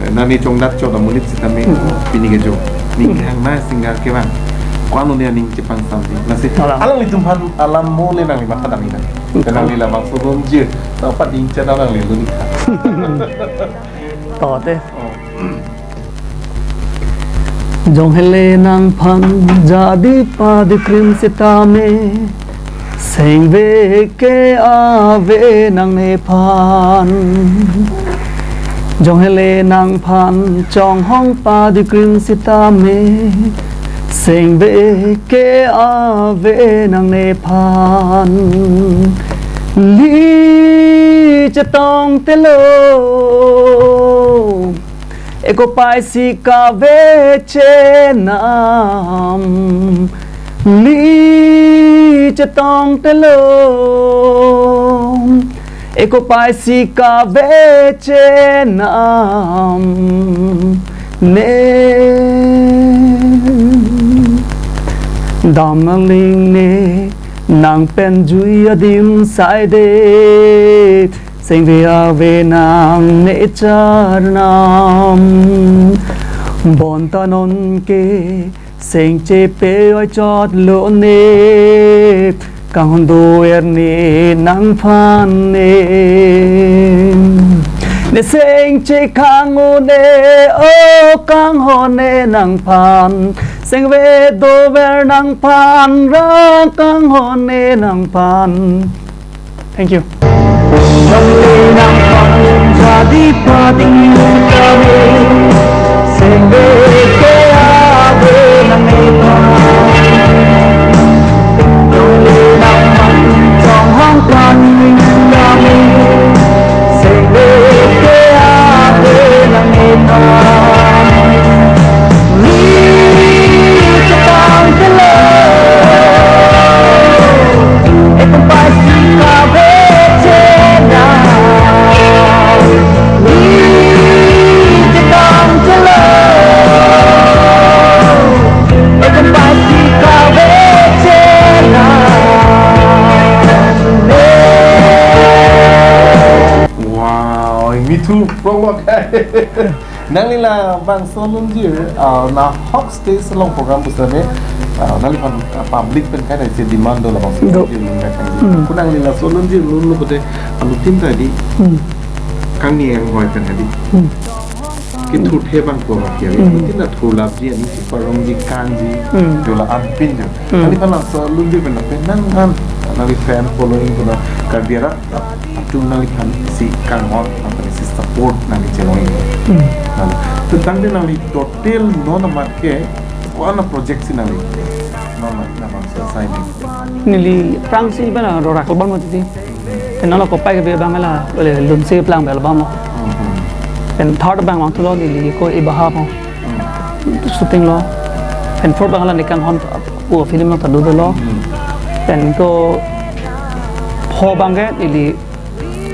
eh, nangli chongdat chot amonit sitame hmm. Pini ke jo. Ning hmm. Kehang na singer ke bang. Ko-an lo ne aning chepangsamji. Lasi, kalang. Alanglitum aphan alam mo le nangli matha damji na. Nangli labangso alun jir, ta pading chana nangli lun ik tha. To te. Oh. Jong hele nangphan jadi padikrim sitame, sengve ke ave nangnephan. Jong hele nangphan chonghong padikrim sitame, sengve ke ave nangnephan. Li chetong telo, eko paisi kave chenam. Li chetong telo, eko paisi kave chenam ne. Dam nangling ne nang pen jui adim saidet, sengve ave nangne charnam. Bonta non ke seng chepe oi chot lo ne, kanghon do-er ne nangphan ne. Ne seng chekhang un-e, o kanghon ne nangphan, sengve do-er nangphan, ra kanghon ne nangphan. Thank you. Jong hele nangphan jadi padikrim sitame, sengve ke ave nangnephan. Jong hele nangphan chonghong padikrim sitame, sengve ke ave nangnephan. Li chetong telo, eko paisi kave chenam. Li chetong telo, eko paisi kave chenam. Wow, mithu prolog. Nangli labangso alun jir, ah, nahok stage along program pusitame, ah, nangliphan, ah, public pen kai na isi demand do labangso do. Alun jir nang kai. Hmm. Ko nangli laso alun jir lunlo pute, alutin ta di. Hmm. Kangni anghoi pen di. Hmm. Kethurthe abang ko abang ke. Hmm. Mungkin la thurlapji, ani si parongji, kangji, Hmm. jo la anpin jo. Hmm. Ani kan laso alun di pena penang an, nangli fan following pena Karbi arat atum nangliphan si kanghon, apani si support nangli chelong. Hmm. Nang, tentang di nangli total non amat ke, ko-an a project si nangli, non amat, non amat sa sign. Neli aphrangsi bana rorak album mati. Pen nanglo kopai ke abang la, le Lunse Plang album lo. Mhm. Pen third abang vangthulo neli ko Ibaha po. Hmm. Shooting lo. Pen fourth abang la ne kanghon pu film lo ta dodolo. Hmm. Pen ko pho abang ke neli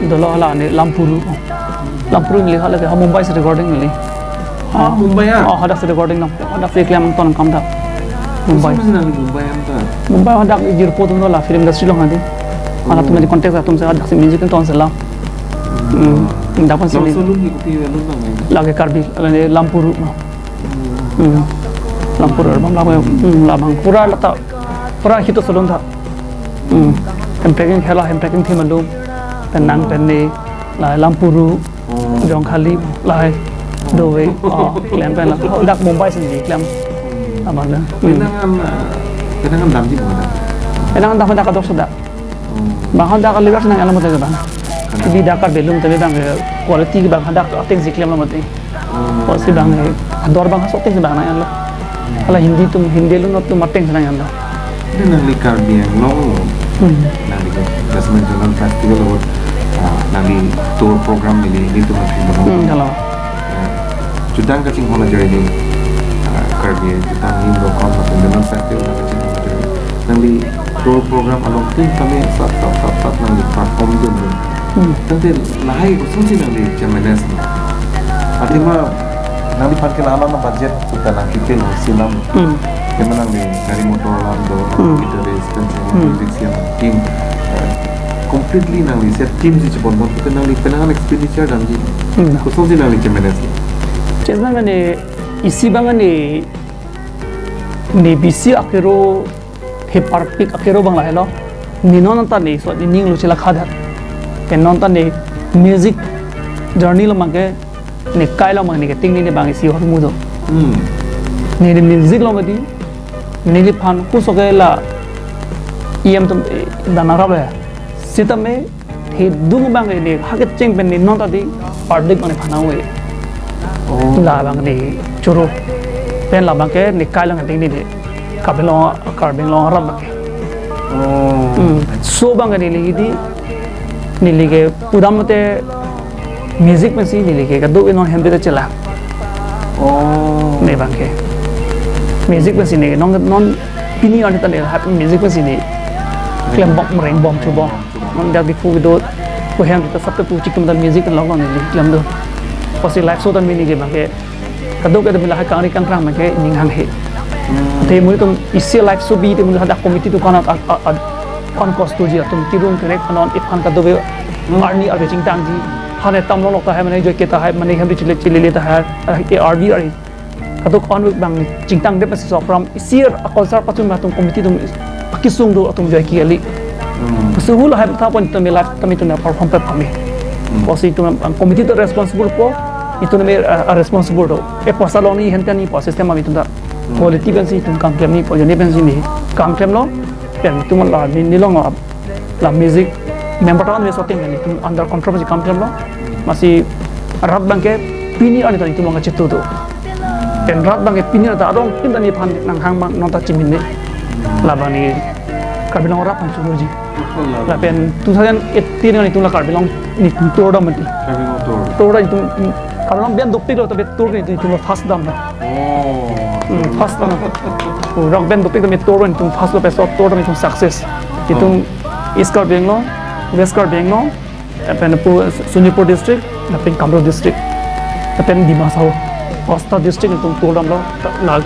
dolo la ne Lampuru. Lampuru neli hala ke ha Mumbai si recording neli. Ah, Mumbai ah? Oh, hadak si recording nang. Hadak si klem ton kam dak. Mumbai. Laso si nangli Mumbai anta? Mumbai hadak jirpo atum lo la film industry along hadi. Hala atum Oh. di contact atum si hadak si music ton si la. Hmm. Hmm. Dak pon si Laso neli alun ke kopi alun nang nang? Lake Karbi, lake Lampuru. Hmm. Lampuru abang, labang, hmm, labang. Pura lata, pura hito salon tha. Hmm. Hempacking hela, hempacking team alum. Pen nang pen ne, la Lampuru, Oh. Jongkhali, lahai, Dove, oh, klem pen la. Oh, dak Mumbai si neli klem. Hmm. Abang dak. Hmm. Penang an, ah, penang an damji bang dak? Penang an dam dak kadokso dak. Hmm. Bang hadak a lyrics nang alam mati bang. Karbi dak Karbi alun tadi bang, eh, quality bang hadak ateng si klem lo mati. Hmm. Ko si bang, eh, ador bang so ateng si bang nang lo. Hmm. Hala Hindi atum, Hindi alun atum ateng si nang lo. Ini nangli Karbi Anglong lo. Hmm. Nangli ke Jasmine Zonal Festival lo, ah, nangli tour program neli, neli atum nangli Hmm, bang. Kalau. Eh, jutang kachinghon ajoine, ah, Karbi, jutang lim dokon, lapen Zonal Festival nang kachinghon ajoine. Nangli tour program along tin kami sat, sat, sat, sat nangli perform dun dun. Hmm. Tangte lahai kosonsi nangli chemanage ma? Athema nangliphan ke la-an a budget puta nangkepil ho si lam. Hmm. Athema nangli gari motor alam do, Hmm. guitarist, pen Hmm. music si alam team, eh, completely nangli set team si chepon bom puta nangli penang an expenditure damji. Hmm. Kosonsi nangli chemanage ma? Chesna mane isi abang ne, ne bisi akero, the parpik akero abang lahelo. Ne non anta ne so ne ning lo chila khadat. Ke non anta ne music journey lo abang ke, ne kai lo abang ne ke ting ne ne abang isi hor mudo. Hmm. Ne ne music lo mati. Neliphan kuso ke la E M atum, eh, dana rap le. Sitame thedung abang ne ha kecheng pen ne non ta di public abang nephan nang ave. Oh. Labang ne choro. Pen labang ke ne kai lang ding ne de. Karbi Anglong, Karbi Anglong arat abang ke. Oh. Hmm. So abang ke neli di, neli ke pudam te music pensi neli ke kadokave non hem te chela. Oh. Ne abang ke. Music pensi ne non, non pini arni ta ne ha music pensi ne klem bom, reng bom, chu bom. Non dak Diphu kedo, ko hem ta sab ta pu chik tum ta music lo lo ne klem do. Pusi live show ta mini ke abang ke. Kadokave ta mila hai kangri kangkrang abang ke ning hanghe. Hmm. Te muri tum isi live show bi te muri hadak committee atum kan a, a, a, kan cost ji atum kirung kerek anon iphan kadokave Hmm. arni arve chingtangji. Hane tam lo lo ta hai mane joike ta hai mane hem ri chile chile ta hai, eh, arvi arvi. Kadokave abang chingtang de pasi so pram isi a concert pachun atum committee atum akesung do atum joike ali. Hmm. Suhu lahai tha pon itum live kami itum perform pe kami. Hmm. Pusi itum committee ta responsible po, itum me, uh, responsible do. E poisa longji hente ni po system ami itum ta Hmm. quality pensi itum kam klem ni po, joni pensi ne kam klem lo. Pen itum la ne, ne long la music member ta ne shooting ne itum under control pensi kam klem lo. Masi rat abang ke pini arni ta itum abang ke chitu do. Pen rat abang ke pini ta adong pin ta nephan nanghang abang non ta chimin ne. Labang ne Karbi Anglong rat aphan churu ji. Lapen two thousand eighteen arni itum la Karbi Anglong ne tour dam mati. Karbi Anglong tour. Tour itum Karbi Anglong pen dopik lo ta be tour ne itum la first dam na. Oh. Hmm, first dam. Oh, rock band dopik ta me tour itum first lo, peso tour itum success. Itum Oh. East Karbi Anglong, West Karbi Anglong, lapen pu Sonitpur district, lapen Kamrup district, lapen Dima Hasao, pasta district itum tour dam lo, la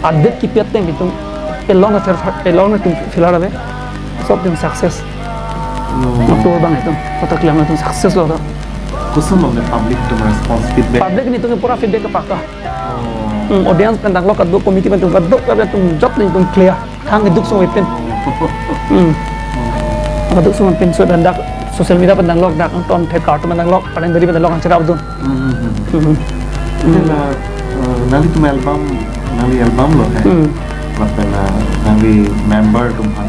adet kipi ateng itum along na along na itum filar ave, sob itum success. No. Na tour abang itum, kata klem itum success lo ta. Koson lo ne public atum response feedback? Public ne itum pura feedback ke pakka. Oh. Hmm, audience pen dang lo kadok committee pen itum kadokave itum job ne itum clear. Thang keduk sung ipin. Hmm. Keduk sung ipin so pen dak social media pen dang lok dak ton the kartu pen dang lok paling dari pen dang lok ang cherap dun. Hmm, hmm, hmm. Hmm. Ante la, eh, nanglitum album, nangli album lo hai. Hmm. Lapen, eh, nangli member atum aphan,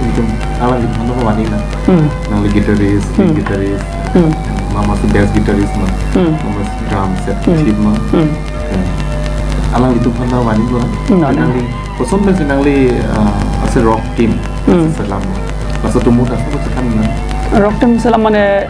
itum alanglitum aphan lo wani na. Hmm. Nangli guitarist, lead Hmm. guitarist, Hmm. mama si bass guitarist ma, Hmm. mama si drum set Hmm. kit ma. Hmm. Eh, alanglitum aphan lo wani lo. Hmm, wani. Nangli koson pensi nangli, eh, ase rock team Hmm. selam. Laso atum ta sabo sekan na. Rock team selam mane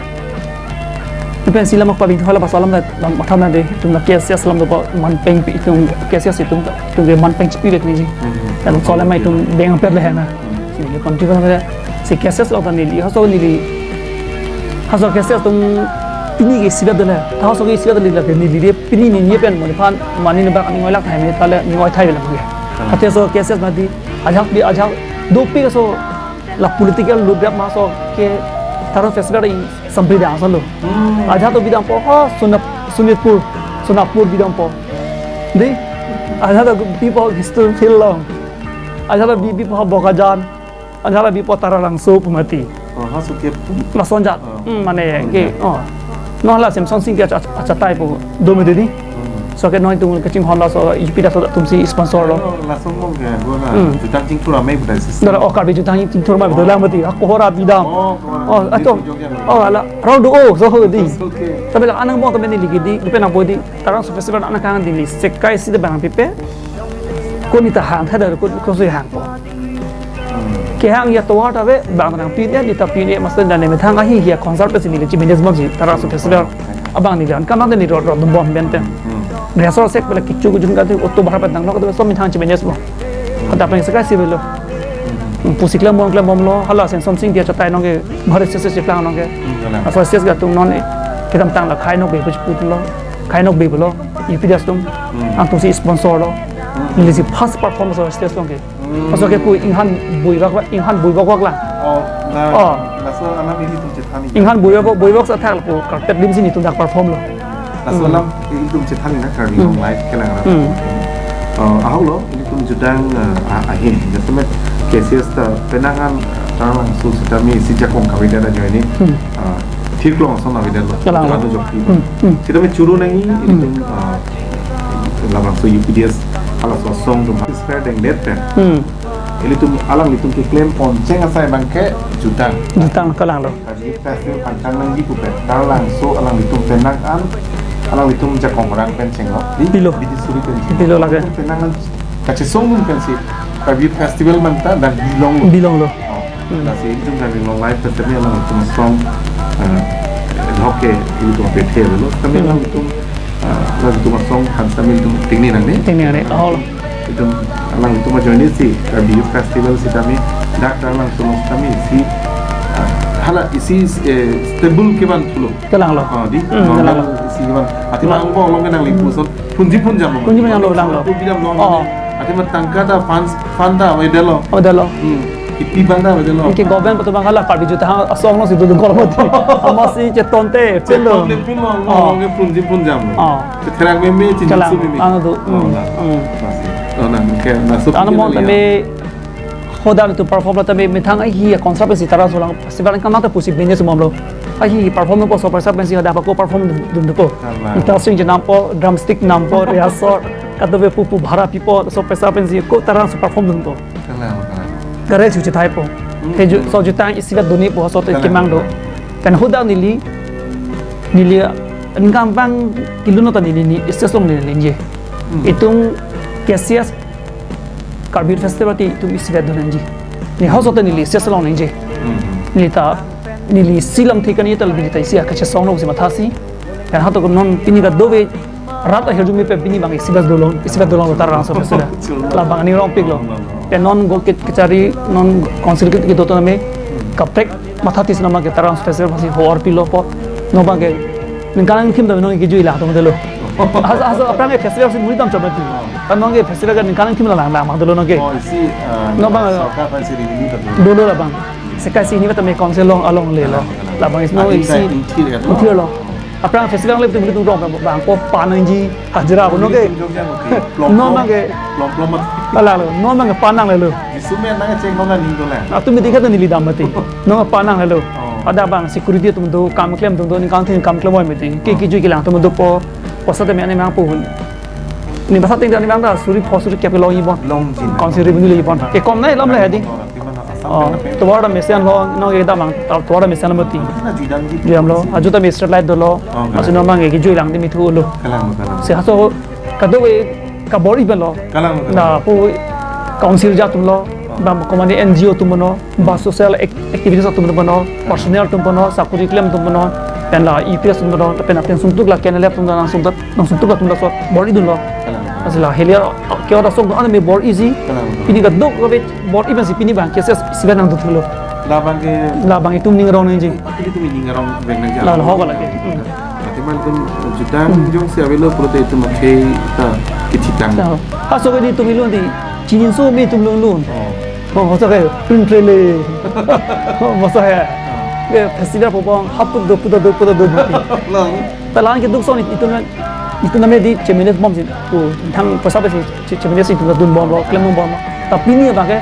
Ipen si lam akpa bing hala basa lam na lam matha na de itum na K S S lam do pa manpeng pi itum K S S itum itum ke manpeng chipi bek niji. Hmm. Lalu soalnya ma itum beng per le na. Hmm. Si neli konti ba na si K S S lo ta neli haso neli haso K S S atum pini ke isivet do le. Ta haso ke isivet do le la ke neli de pini ni ni pen mo phan mani ni bak ni ngoi lak thai me ta le ni ngoi thai le ke. Hmm. Ate so K S S mati ajak di ajak dopik so la political ludrap ma so ke Taran Festival i Sampri dang salo. Hmm. Ajat to bidang po ho Sunap Sunitpur, Sunapur bidang po. Di ajat to bipo history film. Ajat to bi bipo Bokajan. Ajat to bipo Taralangso pu mati. Oh, ha so ke pu. Lason jat. Oh. Hmm, mane Oh, ke ya. Oh. No la Semson Sing ke acha acha tai po do me de ni. Hmm. So ke noi tung kaching hon laso ipi da so atum si sponsor lo. Laso mo ke gua na Hmm. Jutang Chingthur amei budai sis. Dara okar bi Jutang Chingthur ma Oh. Dolang mati. Aku hora bidang. Oh, Oh, ato. Jogja. Oh, ala. Round do oh so ho di. Oke. Tapi la anang mo kami ni ligi di, ipen apo di. Tarang so festival anak kang di ni sekai si de bang pipe. Ko ni ta hang tha da ko ko si hang ko. Hmm. Ke hang ya tovar ta ve bang nang pin e ni ta pin e master dan ne methang ahi ya concert pe si ni le chi management si Tarang so festival. Abang ni dan kamang ni rot rot bom ben pen. Hmm. Rehearsal sek pala kichu kujun ka tu October pa tang nok tu so methang chi management. Kata pen sekai si belo. Hmm. Pusik lam bom klam bom lo hala Semson Sing dia chatai nong ke bhari se se chiplang nong ke. Hmm, kalang. Asal ses ga tung non kedamtang la khai nok be puch put lo. Khai nok be lo. U P D S atum. Hmm. Atum si sponsor lo. Hmm. Neli si first performance lo stage nong ke. Hmm. Paso ke pu inghan bui bak bak, inghan bui bak bak lang. Oh, na, Oh. Laso alam ilitum chethani. Inghan bui bak, bui bak sa thak ko carpet lim si netum dak perform lo. Laso Hmm. alam ilitum chethani na Karbi Hmm. Anglong live kelang alam. Hmm. Oh, ahok lo, ilitum Jutang, eh, a-, ahin. Jasemet K S S ta penang an, eh, Taralangso sitame isi jakong kave da join ni. Hmm. Ah, thirklong ason avedet lo. Kalang lo. Jutang jok ti. Hmm. Hmm. Sitame churu nangji, Hmm. ilitum, ah, labangso U P D S, halaso asong atum participate dengdet pen. Hmm. Ilitum alanglitum keklem pon cheng asai abang ke Jutang. Jutang kalang lo. Karbi Festival pangkang nangji pu pen. Taralangso alanglitum penang an, alanglitum jakong rang pen chenglo. Di, Pilo. Bidi suri pen chenglo. Pilo lake. Penang an kachesong dun pensi Karbi Festival manta dak bilong lo. Bilong lo. Oh, Hmm. Lasi ilitum Karbi Anglong Live Festival alanglitum asong, eh, hoke ilitum apethe lo. Kami Hmm. alanglitum, eh, alanglitum asong khan sitame ilitum tingni nangne. Tingni nangne. Oh. Ilitum alanglitum ajoine si Karbi Youth Festival sitame dak Taralangso sitame si, eh, hala isi, eh, stable kevan thulo. Kalang lo. Ah, di, Hmm, normal kalang lo. Isi kevan. Athema Hmm. angbo along ke nangli Hmm. puson. Phunji phunjam lo. Phunji phunjam lo, lang lo. Phunji phunjam lo. Oh. Athema tangka ta fund, fund ta avedet lo. Avedet lo. Hmm. Kipi abang ta avedet lo. Anke government pu abang hala Karbi Jutang asong lo si dudung kol mati. Amatsi cheton te, pin lo. Cheton te pin lo, Oh. along ke phunji phunjam lo. Oh. Chetherak meme, chinjin Kalang. Su meme. Ano do. Oh, Hmm. na. Hmm. Masih. Oh, na, ke, na, so Ano pin mo lo ya. Tame hodang tu perform lo tame methang ahi ya concert si Taralangso lang. Festival kan mata pusi bene sumom lo. Ahi perform po so paisa pensi ada apa ko perform dun dun po. Kalang. Guitar string je nampo, drumstick nampo, rehearsal, kado be pupu bhara pipo, so paisa pensi ko Taralangso perform dun po. Kalang, kalang. Gare chuche thai po. Hmm. He ju, so Jutang isivet dun ni po so te Kalang. Kemang do. Pen hodang neli, neli ningkan bang kilu no ta neli ni stage along neli ningje. Hmm. Itum K S S Karbi Festival ti itum isivet dun nangji. Ne halaso ta neli stage along ningje. Hmm. Neli ta neli si lam thik ani ta neli ta isi akachesong lo si mathasi. Pen hato ko non pini kadokave rat ahirjume pen pini bang isivet dolo, isivet dolo Taralangso Festival. Labang ani rong pik lo. Pen non go ke kechari non council ke kedo tame kaprek mathasi nama ke Taralangso Festival pasi ho-or pilo po. Non bang ke ningkan thim ta non ke jui la to delo. Asa asa aphrang ke festival si muri dam chom ti. Kan non ke festival kan ningkan thim la lang lang mang dolo non ke. Oh, isi, eh, No, bang. Sorkar pensi revenue ta dolo. Dolo labang. Sekai si ini ta me council along along le lo. Kalang, kalang. Labang isi non Adi isi. Inthir ya, no? Inthir lo. Aphrang festival le tum tum rong bang ko panangji hajira ko non ke. Tum jok jang, oke. Plom, Non plom. Bang ke. Plom, plom mat. Ala lo, non bang ke panang le lo. Jisume nang cheng mana ning dolang. Atum miti kata neli dam mati. Non panang le lo. Oh. Ada bang security atum do kam klem atum do ningkan thim kam klem oi mati. Ke Oh. Kejui kelang atum do po. Basa tame ani mang pu. Ne basa ting ani mang ta suri pho suri kep long-i bon. Longji. Council revenue le-i bon. Ke kom nai lam le hadi. Longji. Oh, tovar ta mesen lo, non ke damang, tovar ta mesen lo mati. Na jui damji. Jui damlo, ajo ta street light dolo. Oh, kalang. Aso non mang ke jui lang di mithu lo. Kalang, kalang. Si halaso kadokave kabor-i pen lo. Kalang, kalang. Lapu council ajat atum lo, oh, ba komane N G O atum lo, ba social ac-, activities atum lo, personnel atum lo, sakori klem atum lo, pen la E P S atum lo, pen ateng sungtuk la K N L F atum lo, nang sungtuk, nang sungtuk atum laso bor-i dunlo. Kalang. Asila heli ke-ot asong do-an me bor-iji. Kalang. Pini kadokave bor-i pensi pini abang ke ses isivet nangdun thulo. Labang ke, labang itum ning arong nangji. Atili itum ning arong vek nangji. La, la, ho ko lake. Hmm. Ati man itum jutang, hmm, jongsi avelo pulote itum akhei ta kethitang. Tahu. Halaso ke nelitum ilun di chinso me itum lunlun. Oh. Oh, halaso ke print trailer. Oh, masa ya. Oh. Ke festival popong haput do puta do puta do mati. Lang. Ta la-an keduk ason itum, itum name di chemanage bomsi, pu thang poisa pensi che-, chemanage itum dunbomlo, klembomlo. Ta pini abang ke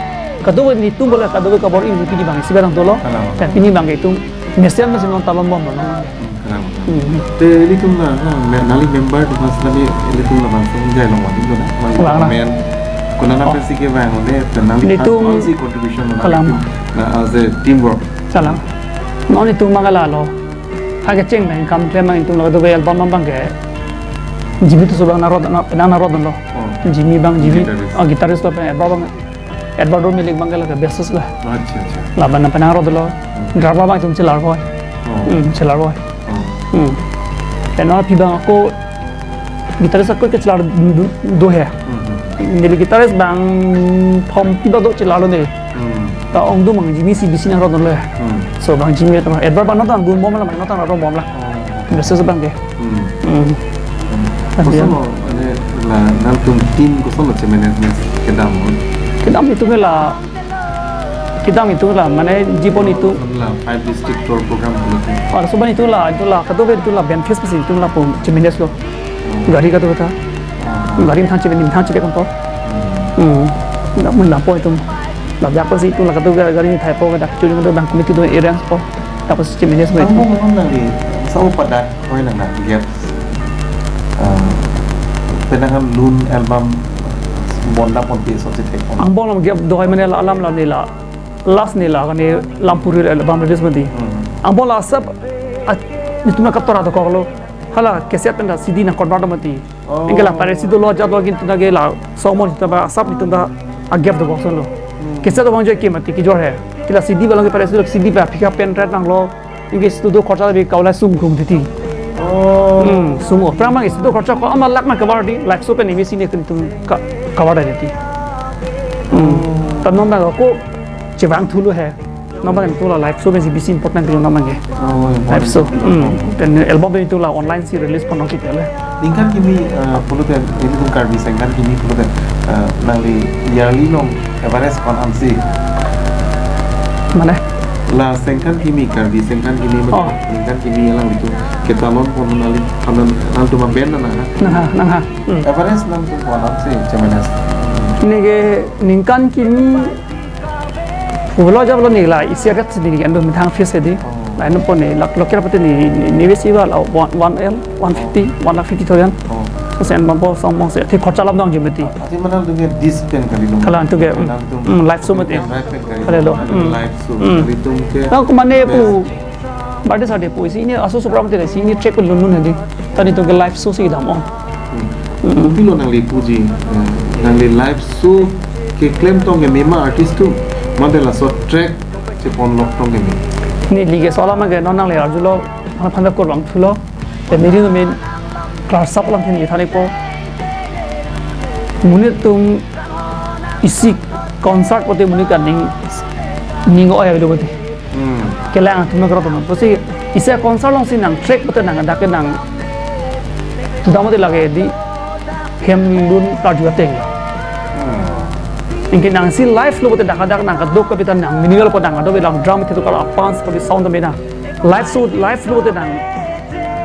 kadokave nelitum bole kadokave kabor-i pini abang isivet nangdolo. Kalang. Ta pini abang ke itum mesen mesen non talon bomlo. Hmm, kalang. Hmm. Te ilitum la, na, me-, nangli member atum mas nangli ilitum labangso jai long wani do na. Lang na. Men, konat, oh, pensi kevang un-e, te nangli, nelitum, nangli contribution lo, kalang, nangli itum, na, as a teamwork. Kalang. Non itum mang ke lalo. Ha kecheng abang kam klem abang itum lo kadokave album abang ke Jimmy Tisso abang nang rod, nang, nang rod lo. Oh. Jimmy abang, Jimmy. Guitarist. Oh, guitarist lo pen Edward abang. Edward Romelic abang ke lake bassist lo. Acha, acha. Labang nang pen nang rod lo. Hmm. Drummer abang itum chelar boi. Oh. Hmm, chelar boi. Oh. Hmm. Pen non aphi abang ako guitarist ako ke chelar do, do, do he. Hmm, hmm. Neli guitarist abang thom pi ba do chelar lo ne. Hmm. Ta ongdung abang Jimmy si bisi nang rod lo. Hmm. So abang Jimmy ta Edward abang nangtum dunbom la, nangtum rod bom la. Oh. Bassist abang ke. Hmm. Hmm. Hmm. Koson lo, mane, la, nangtum team koson lo chemanage kedam? Kedam itum ke la, kedam itum ke la, mane jipon itum. La five district tour program pulote. Halaso abang itum la, itum la, kadokave itum la benefit pensi itum lapu chemanage lo. Hmm. Gari kadokave ta. Hmm. Gari methang chevek, methang chevek kanto. Hmm. Hmm. Dak mun lapu itum. Dak dak pensi itum la kadokave gari methang po, dak churi kadokave abang committee do arrange po. Dak pensi chemanage lo itum. Angbong non nangli, sa-o padak koi nang na gap. Ah, penang an lun album bonda ponpe so chetek. Angbong alam gap do hai mane la alam la ne la. Last ne la kane Lampuri album release mati. Hmm. Angbong la asap, a, itum nang katora dokoklo. Hala cassette pen ta C D nang convert mati. Oh. Anke la pare C D lo ajat lo kin itum ta ke la song mon itum ta ba asap itum ta a gap dokok ason lo. Hmm. Cassette abang joi ke mati kejor he. Ke la C D ba along ke pare C D lo, C D ba aphi ke pen ret nanglo. Anke studio khorcha bi kaula sum krum titi. Oh. Hmm, sum o. Aphrang abang studio khorcha ko ama lakh ma cover di, live show pen imi sini itum ka-, cover da titi. Hmm. Oh. Ta non abang ko chevang thulo he. Non abang itum la live show pensi bisi important lo non abang ke. Oh, important. Live show. Hmm. Pen album pen itum la online si release pon nangkok le. Ningkan kimi, eh, pulote, ilitum Karbi sengkan kimi pulote, eh, nangli yearly along average ko-an ansi? Mane? La sengkan kimi, Karbi sengkan kimi, oh, ningkan kimi alanglitum ketalon pon nangli, anan, nangtum aben nang ha? Nang ha, nang ha. Hmm. Average nangtum ko-an ansi chemanage? Neke ningkan kimi pulo jablo ne la isi agat si ne ando methang fees di. Oh. Lain pon ne lak lokal pati ne, ne, ne besi ba la one, one L, one fifty, one lakh fifty thousand. Oh. So sen bang po song bang se, te khorcha lam dong jemeti. Ati mana tu ke dis pen kali dong. Kalang tu ke, hmm, live show mati. Live pen kali. Kali lo. Hmm. Live show. Hmm. Kali tu ke. Aku mane pu, bade sade pu, isi ne aso supra mati, isi ne track lun lun hadi. Ta netum ke live show si dam ong. Hmm. Hmm. Kopilo nangli puji, eh, nangli live show keklem tong ke mema artist atum, mate laso track chepon lok tong ke me? Neli ke sola ma ke non nangli arjulo, aphan aphan ta kurvangthulo. Te neli no min class sap lang hin ithan-ikpo. Monit atum isi concert pulote monit ke ning, ning oi avelo pulote. Hmm. Kelang atum nang kerot nang. Pusi isi concert along si nang track pulote nang dak ke nang tu dam pulote lake di hem lun karju ateng. Hmm. Anke nang si live lo pulote dak dak nang kadokave ta nang minimal po nang kadokave lang drum thetu kala pans kali sound ta mena. Live show, live lo pulote nang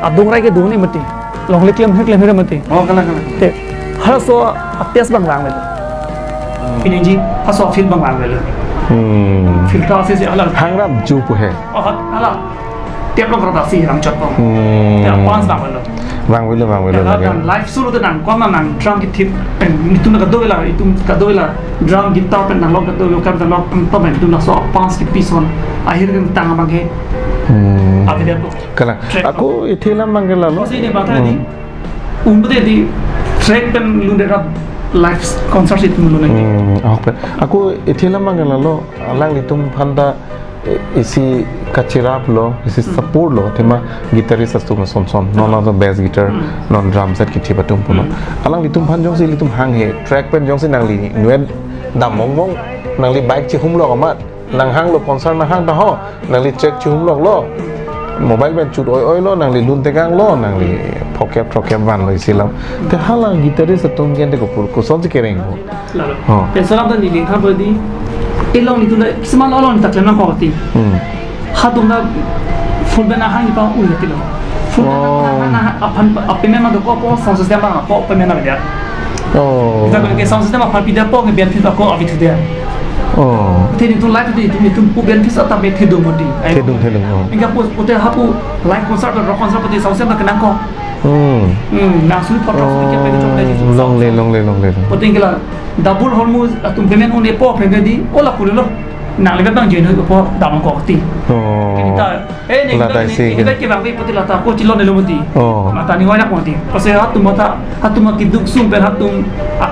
adung rai kedun ne mati. Longle klem hek klem hek mati. Oh, kalang, kalang. Te, halaso a test abang vangvelo. Hmm. Pini ji, halaso feel abang vangvelo. Hmm. Feel ta si si hala. Hangrap ju pu he. Oh, hala. Tiap lo kereta si rang chot lo. Hmm. Te pans vangvelo. Vangvelo, vangvelo. Ela lake. Dan live show lo te nangkok ma nang drum kithip pen itum kadokave la, itum kadokave la drum guitar pen nanglok kadokave lo kam nanglok antam pen itum laso pans kipi ason ahir kangtang abang ke. Hmm. Ave det po. Kalang. Track. Ako ithelam abang ke lalo. Kosi ne bang tadi. Hmm. Umbre di track pen lunde rap live concert itum lo nang. Hmm, okay. Ako ithelam abang ke lalo, alanglitum aphan ta, eh, isi kachirap lo, isi Hmm. support lo, athema guitarist atum ason ason, non atum bass guitar, Hmm. non drum set kithip atum pulo. Hmm. Alanglitum aphan jongsi ilitum hanghe, track pen jongsi nangli nuen dam mong mong, nangli bike chihum lo amat, nanghang lo concert nanghang ta ho, nangli track chihum lok lo, mobile pen chut oi oi lo, nangli lun tekang lo, nangli phokep thokep van lo isi lam. Te hala guitarist atum ke ante kopur, kosonsi kereng po. Lalo. Oh. Pensalam ta neli tha berdi. Elong itum ta kisama lo along ta klem nangkok ti. Hmm. Hatum ta full band ahang ipa ul ti lo. Full band Oh. ahang, ahang, aphan, aphan ma dokok po, sound system ma ko aphan ma dia. Oh. Kita ke sound system aphan pida po ke band fis ako avi tu dia. Oh. Te itum live te itum, itum pu band fis ata be thedung mati. Ai. Thedung, thedung, oh. Ingka pu, pute hapu live concert, rock concert pute sound system ta kenangkok. Hmm. Hmm, nang sui photo sui kya pwede chok dai Oh, sui longle, sound. Longle, longle. Pute ingkila double hormuz atum payment un-e po pwede di, ola pule lo. Nang le bang join ho po dam kok ti. Oh. Kita, eh, ne, La kita, dai ne, si kita ke. Ke bang pute lata ko chilon ne lo mati. Oh. Mata ni wai nak mati. Pase hatum mata, hatum ma kiduk sum pen hatum a,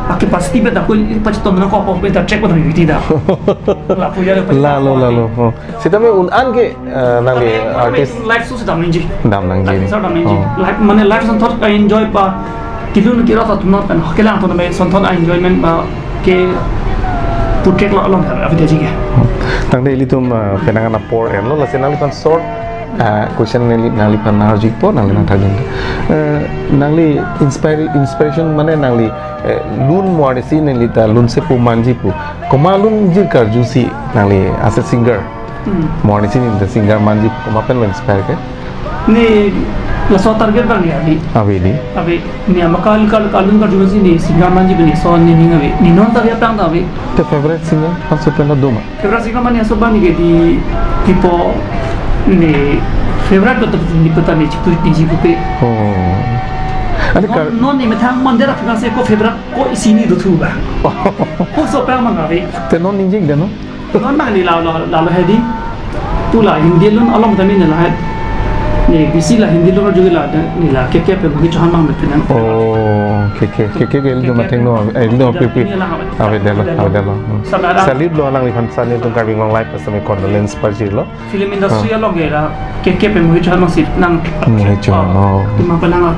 a capacity pen ta ko pachitom nangkok po pen ta track po ta mati da. Lapu ya le Lalo, lalo. Oh. Sitame un-an ke, eh, nangli Tapi artist live show si dam nangji. Dam nangji. Live show dam nangji. Oh. Live, mane live son thot enjoy pa. Kelun kira thot ma pen kelang thot ma son thot enjoyment ba ke pu track lo along avi dia ji ke. Tangte ilitum, eh, penang apor en lo, lasi nangliphan short, eh, question neli nangliphan arju po, nangli nang thajin. Eh, nangli inspire, inspiration mane nangli, eh, lun mo artist neli ta lun se pu manji pu. Komat lun jir karju si nangli as a singer. Hmm. Mo artist neli ta singer manji komat pen lo inspire ke? Ne laso target bang ne ave. Ave di. Ave ne ama kal kal kalun karju si ne singer manji bini so ne ning ave. Ne non target tang ta ave. Te favorite singer, pasu pen do ma? Favorite singer mane aso bang ne ke di tipo ne favorite to ni peta ne chipu ni chipu pe. Oh. Ante kar- Non, non ne methang man dera favorite se ko favorite ko isi ni do thu ba. Ko so pa mang ave. Te non ningjing de no? Non bang ne la la la lo hedi. Pu la Hindi lun along tame ne la hai. Ne bisi la Hindi lun arju la ne la K K P Mohi Chauhan mang betu nang. Oh, K K, K K ke ilitum athengno, eh, ilitum pipi. Ave det lo, ave det lo. Hmm. Saudara. Salute lo alangliphan, salute tung Karbi Anglong Live, asami condolence pajirlo. Film industry Ah. along ke la K K P Mohi Chauhan mang si nang. Mohi Chauhan, oh. Tum apa nang?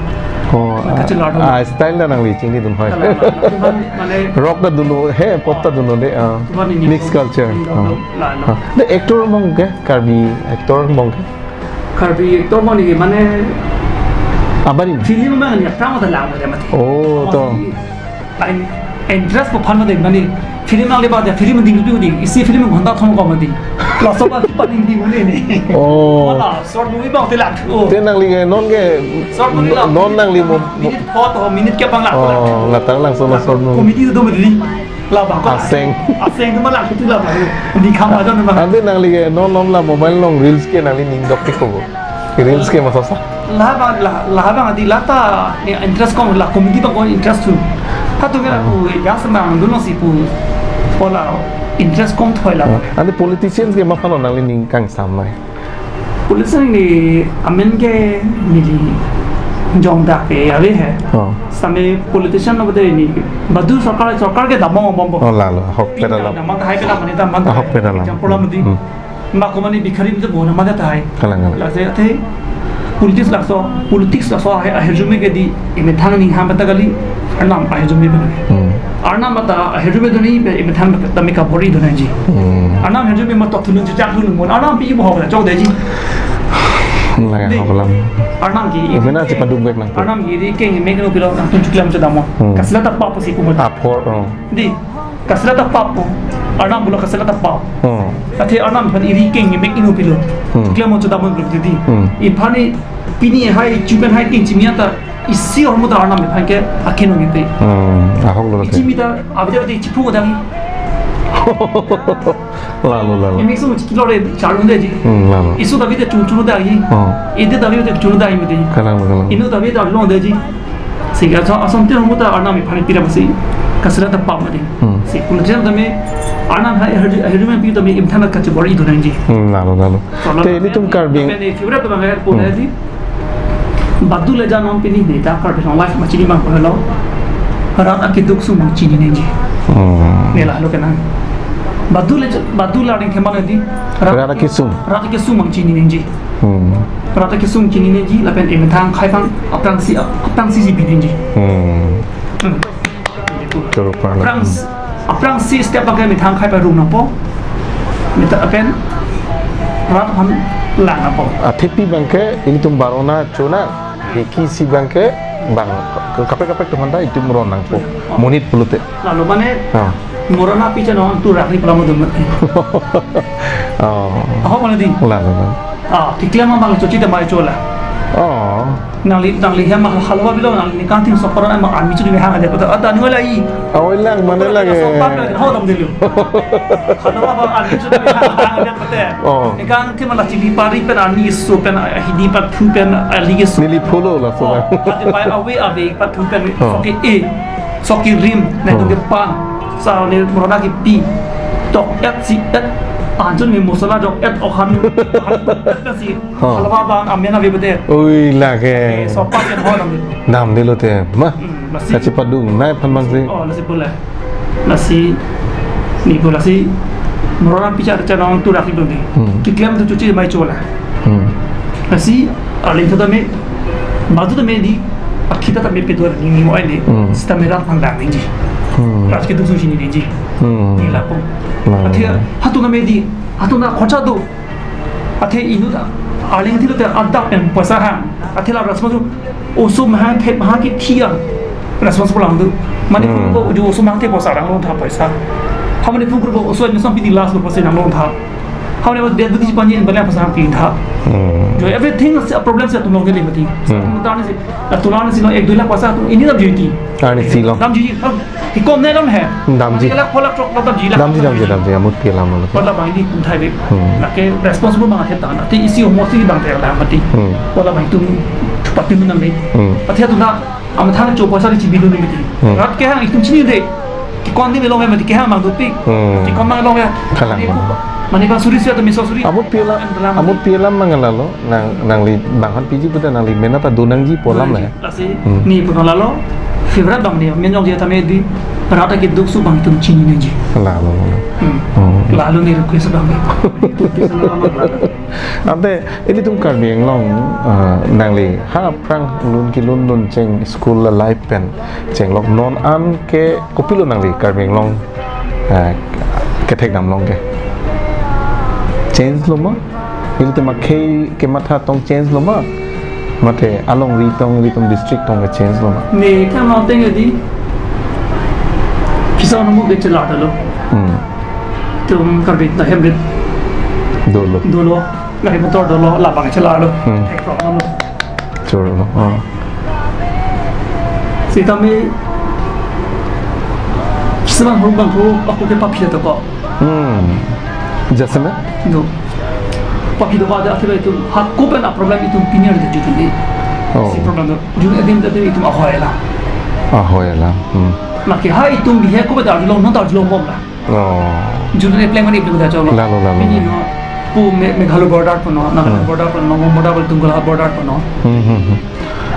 Oh, Maka ah, chelo do. Ah, style ta nangli chinidun hoi. Kalang, kalang. Tum mane Rock ta dunlo, he, pop ta dunlo de, ah. Tum mane ni Mix pop, culture. Tum Ah. dunlo, la, la. Ah. De actor mong ke, Karbi actor mong ke? Karbi actor mong ne mane Abari. Film mane ya, tang ta lang de mati. Oh, to. Mati. Ai, interest po phan mati, mane film nangle ba film ding tu ding, isi film ghonta thom ko mati. Laso ba pa ding ding ne ne. Oh. Wala, short movie bang te la. Oh. Te nangli ke non ke Short movie la. Non nangli mo, mo- Minute pho to, minute ke bang la. Oh, la tang lang solo short movie. Comedy do mati. La ba ko. Aseng. Aseng tu ma la tu la ba. Di kham aja ne ba. Ante nangli ke non non la mobile along reels ke nangli ning dok ke ko. Reels ke masa sa. Laha bang, laha, laha bang adi lata ne interest kom la comedy bang ko interest tu. Hatu ke la Oh. ku ya sama dun si pu. Pola interest kom thoi la. Oh, ante politicians ke maphan nangli ning kangsam nai. Politician ne amen ke neli jong dak ke ave he. Oh. Same politician no bade ne badu sarkar, sarkar ke damong bombo. Oh, lalo, ahok peda la. Nama tahai peda mani ta man. Ahok peda la. Example la mati. Hmm. Ma ko mane bikhari mte bona mata tahai. Kalang, kalang. Lasi athe politics laso, politics laso ahe, ahirjume ke di, emethang ning ham ta kali, Arnam ahirjume bana. Hmm. Arnam ta ahirjume duni, emethang ta meka bori dunai ji. Hmm. Arnam ahirjume ma tok thunun chuchak thunun mon, Arnam pi mo hola chok dai ji. Lagi Di, holam. Arnam ke, Emena ke, cepat dubek nang. Arnam ke, di ke, me ke no pilo, nang tunjuk lam chedamo. Hmm. Kasila ta pap si kumot. Apor, oh. Di, kasila ta pap po. Arnam pulo kasila ta pap. Hmm. Athe Arnam phan iri keng ngemek inut pilo. Hmm. Klem mo chodam mo di. Hmm. Iphan ni pini hai chuben hai keng chimia ta isi ahormu ta Arnam iphan ke akheno ngepe. Hmm. Ahok lo te. Chimi ta abide abide chiphu ko dang. Lalo, lalo. Imi sung chikilo re charlundeji. Hmm, lalo. Isu David chun chunde ahi. Oh. Ede David chunde ahi mati. Kalang, kalang. Inut David arlondeji. Sehingga so asam tin muta Arnam iphan pira basi. Kasra ta pam mati. Hmm. Si, kuna jam tame Arnam hai hadu hadu men pi tame imthan kachebor idunangji. Hmm, lalo, lalo. Te ilitum Karbi. Tame ni favorite tame hai pun Hmm. hai di. Badu le janom pini ne ta Karbi Anglong life ma chini mang pahalo. Rat akeduk sung mang chininangji. Hmm. Ne lalo kenang. Badu le, badu le ring keman di. Rat akesung. Rat akesung mang chininangji. Hmm. Rat akesung chininangji lapen emethang khai pang aphrangsi, aphrangsi si binangji. Hmm. Hmm. Choro parlo. Aphrang, aphrangsi step abangke methang khai parung nangpo. Meta apen rat aphan lang nangpo. Athepi abangke ilitum barona chona, heki si abangke bang kaprek kaprek atum aphanta itum ron nangpo. Oh. Monit pulote. Lalo mane Ah. Morona picha no tu rakri pula mo dum. Oh. Aho mane di. Lalo, lalo. Ah, tikle ma bang chochi te mai chola. Oh. Nangli, nangli hem ma halwa bilo nangli kangting sokora ma ami chuli hang aja pata. Ada ni wala i. Awai lang, mana Sokora lang, eh. Sokora ho dam dulu. Halwa ba ami chuli hang aja pata. Oh. Ni kangting ma la chili pari pen ani so pen, eh, hidi pathu pen, eh, ali so. Neli phulo laso Oh, lang. Ate pai awe awe pathu pen. Oh. Soki e. Soki rim, na Oh. itu depan. Sa ni morona kipi. Tok et si et. Anchun mi masala jok et ohan. Ohan et si. Ha. Halwa bang amen ave bete. Ui, lake. Eh, sopa ke ho dam. Dam dilo te, ma. Hmm, lasi. Kachepadung, nai aphan bang si. Oh, lasi pula. Lasi, ni pula si. Morona picha cha nong tu rakhi dong di. Hmm. Kiklem tu chochi mai chola. Hmm. Lasi, aling tu tame, badu tame di, akhita tame pedo ni ni mo ai ni. Hmm. Sita mera pang dam ni ji. Hmm. Rat keduk sung chininangji. Hmm. Ni lapo. Nah. Athe, hatu tame di, hatu na khocha do. Athe inut aling thilo te adap pen poisa hang. Athe la response oso mahang thep mahang ke thia. Responsible ang do. Mane Hmm. Ko uju oso mahang thep poisa rang long tha poisa. Hamane phu ko oso ni sampi di last lo poisa rang long tha. Hamane de du di pani en bala poisa rang pin tha. Hmm. Jo everything is a problem se tum long ke le mati. Hmm. Tum ta ni se, la tu la ni si no ek dui lakh poisa tu ini dam juiti. Ani si long. Dam juiti. Hi kom ne dam hai. Damji. Ani lakh pho lakh chok dam juiti lakh. Damji, damji, damji. Amut pi alam lo. Pala bang di tum thai be. Hmm. Lake responsible bang athe tan. Athe isi homo si bang thai la mati. Hmm. Pala bang tum pati mun nam be. Hmm. Athe tum na amethang cho poisa di chibi lo ni mati. Hmm. Rat kehang itum chinine. Kikon di long mati kehang mang dupi. Hmm. Kikon mang long ya. Kalang. Mane ko, mane ko suri sia tu miso suri. Amut pi alam, Dalam amut pi alam mang lalo. Nang, nangli bang han piji puta nangli mena ta do nangji pu alam le. Lasi, Hmm. ni pu lalo, favorite bang ni, men jong je tame di, rat akeduk sung bang itum chininangji. Lalo, lalo. Hmm. Hmm. Lalo ni request bang ni. Ante, ilitum Karbi Anglong, ah, nangli, ha aphrang lun kelun lun cheng school la life pen, cheng lok non an ke kopilo nangli Karbi Anglong, ah, kethek dam long ke. Change lo ma? Ilitum akhei kematha tong change lo ma? Mate alongri tong, ilitum district tong ke change lo ma? Ne kam lo teng di. Kisa ono mo ke chela ta lo. Hmm. Tum Karbi ta hem rit. Dolo. Dolo. Gari motor dolo, labang chela lo. Hmm. Ek problem lo. Choro lo. Oh. Sitame kisa bang hum bang ho, ako ke paphi to ko. Hmm. Jasme? No. Paphi do ba da athe itum hako pen a problem itum pini arni jut ni. Oh. Si problem do. Jut adim da itum ahoi la. Ahoi la. Hmm. Lake ha itum bihek ko ba da long, non da long bom la. Oh. Jut ni plan mani plan da cholo. Lalo, lalo. Pini no. Pu me, Meghalaya border pu no, Nagaland Hmm. border pu no, Nagaland border pu, Tungala border pu no. Hmm, hmm, hmm.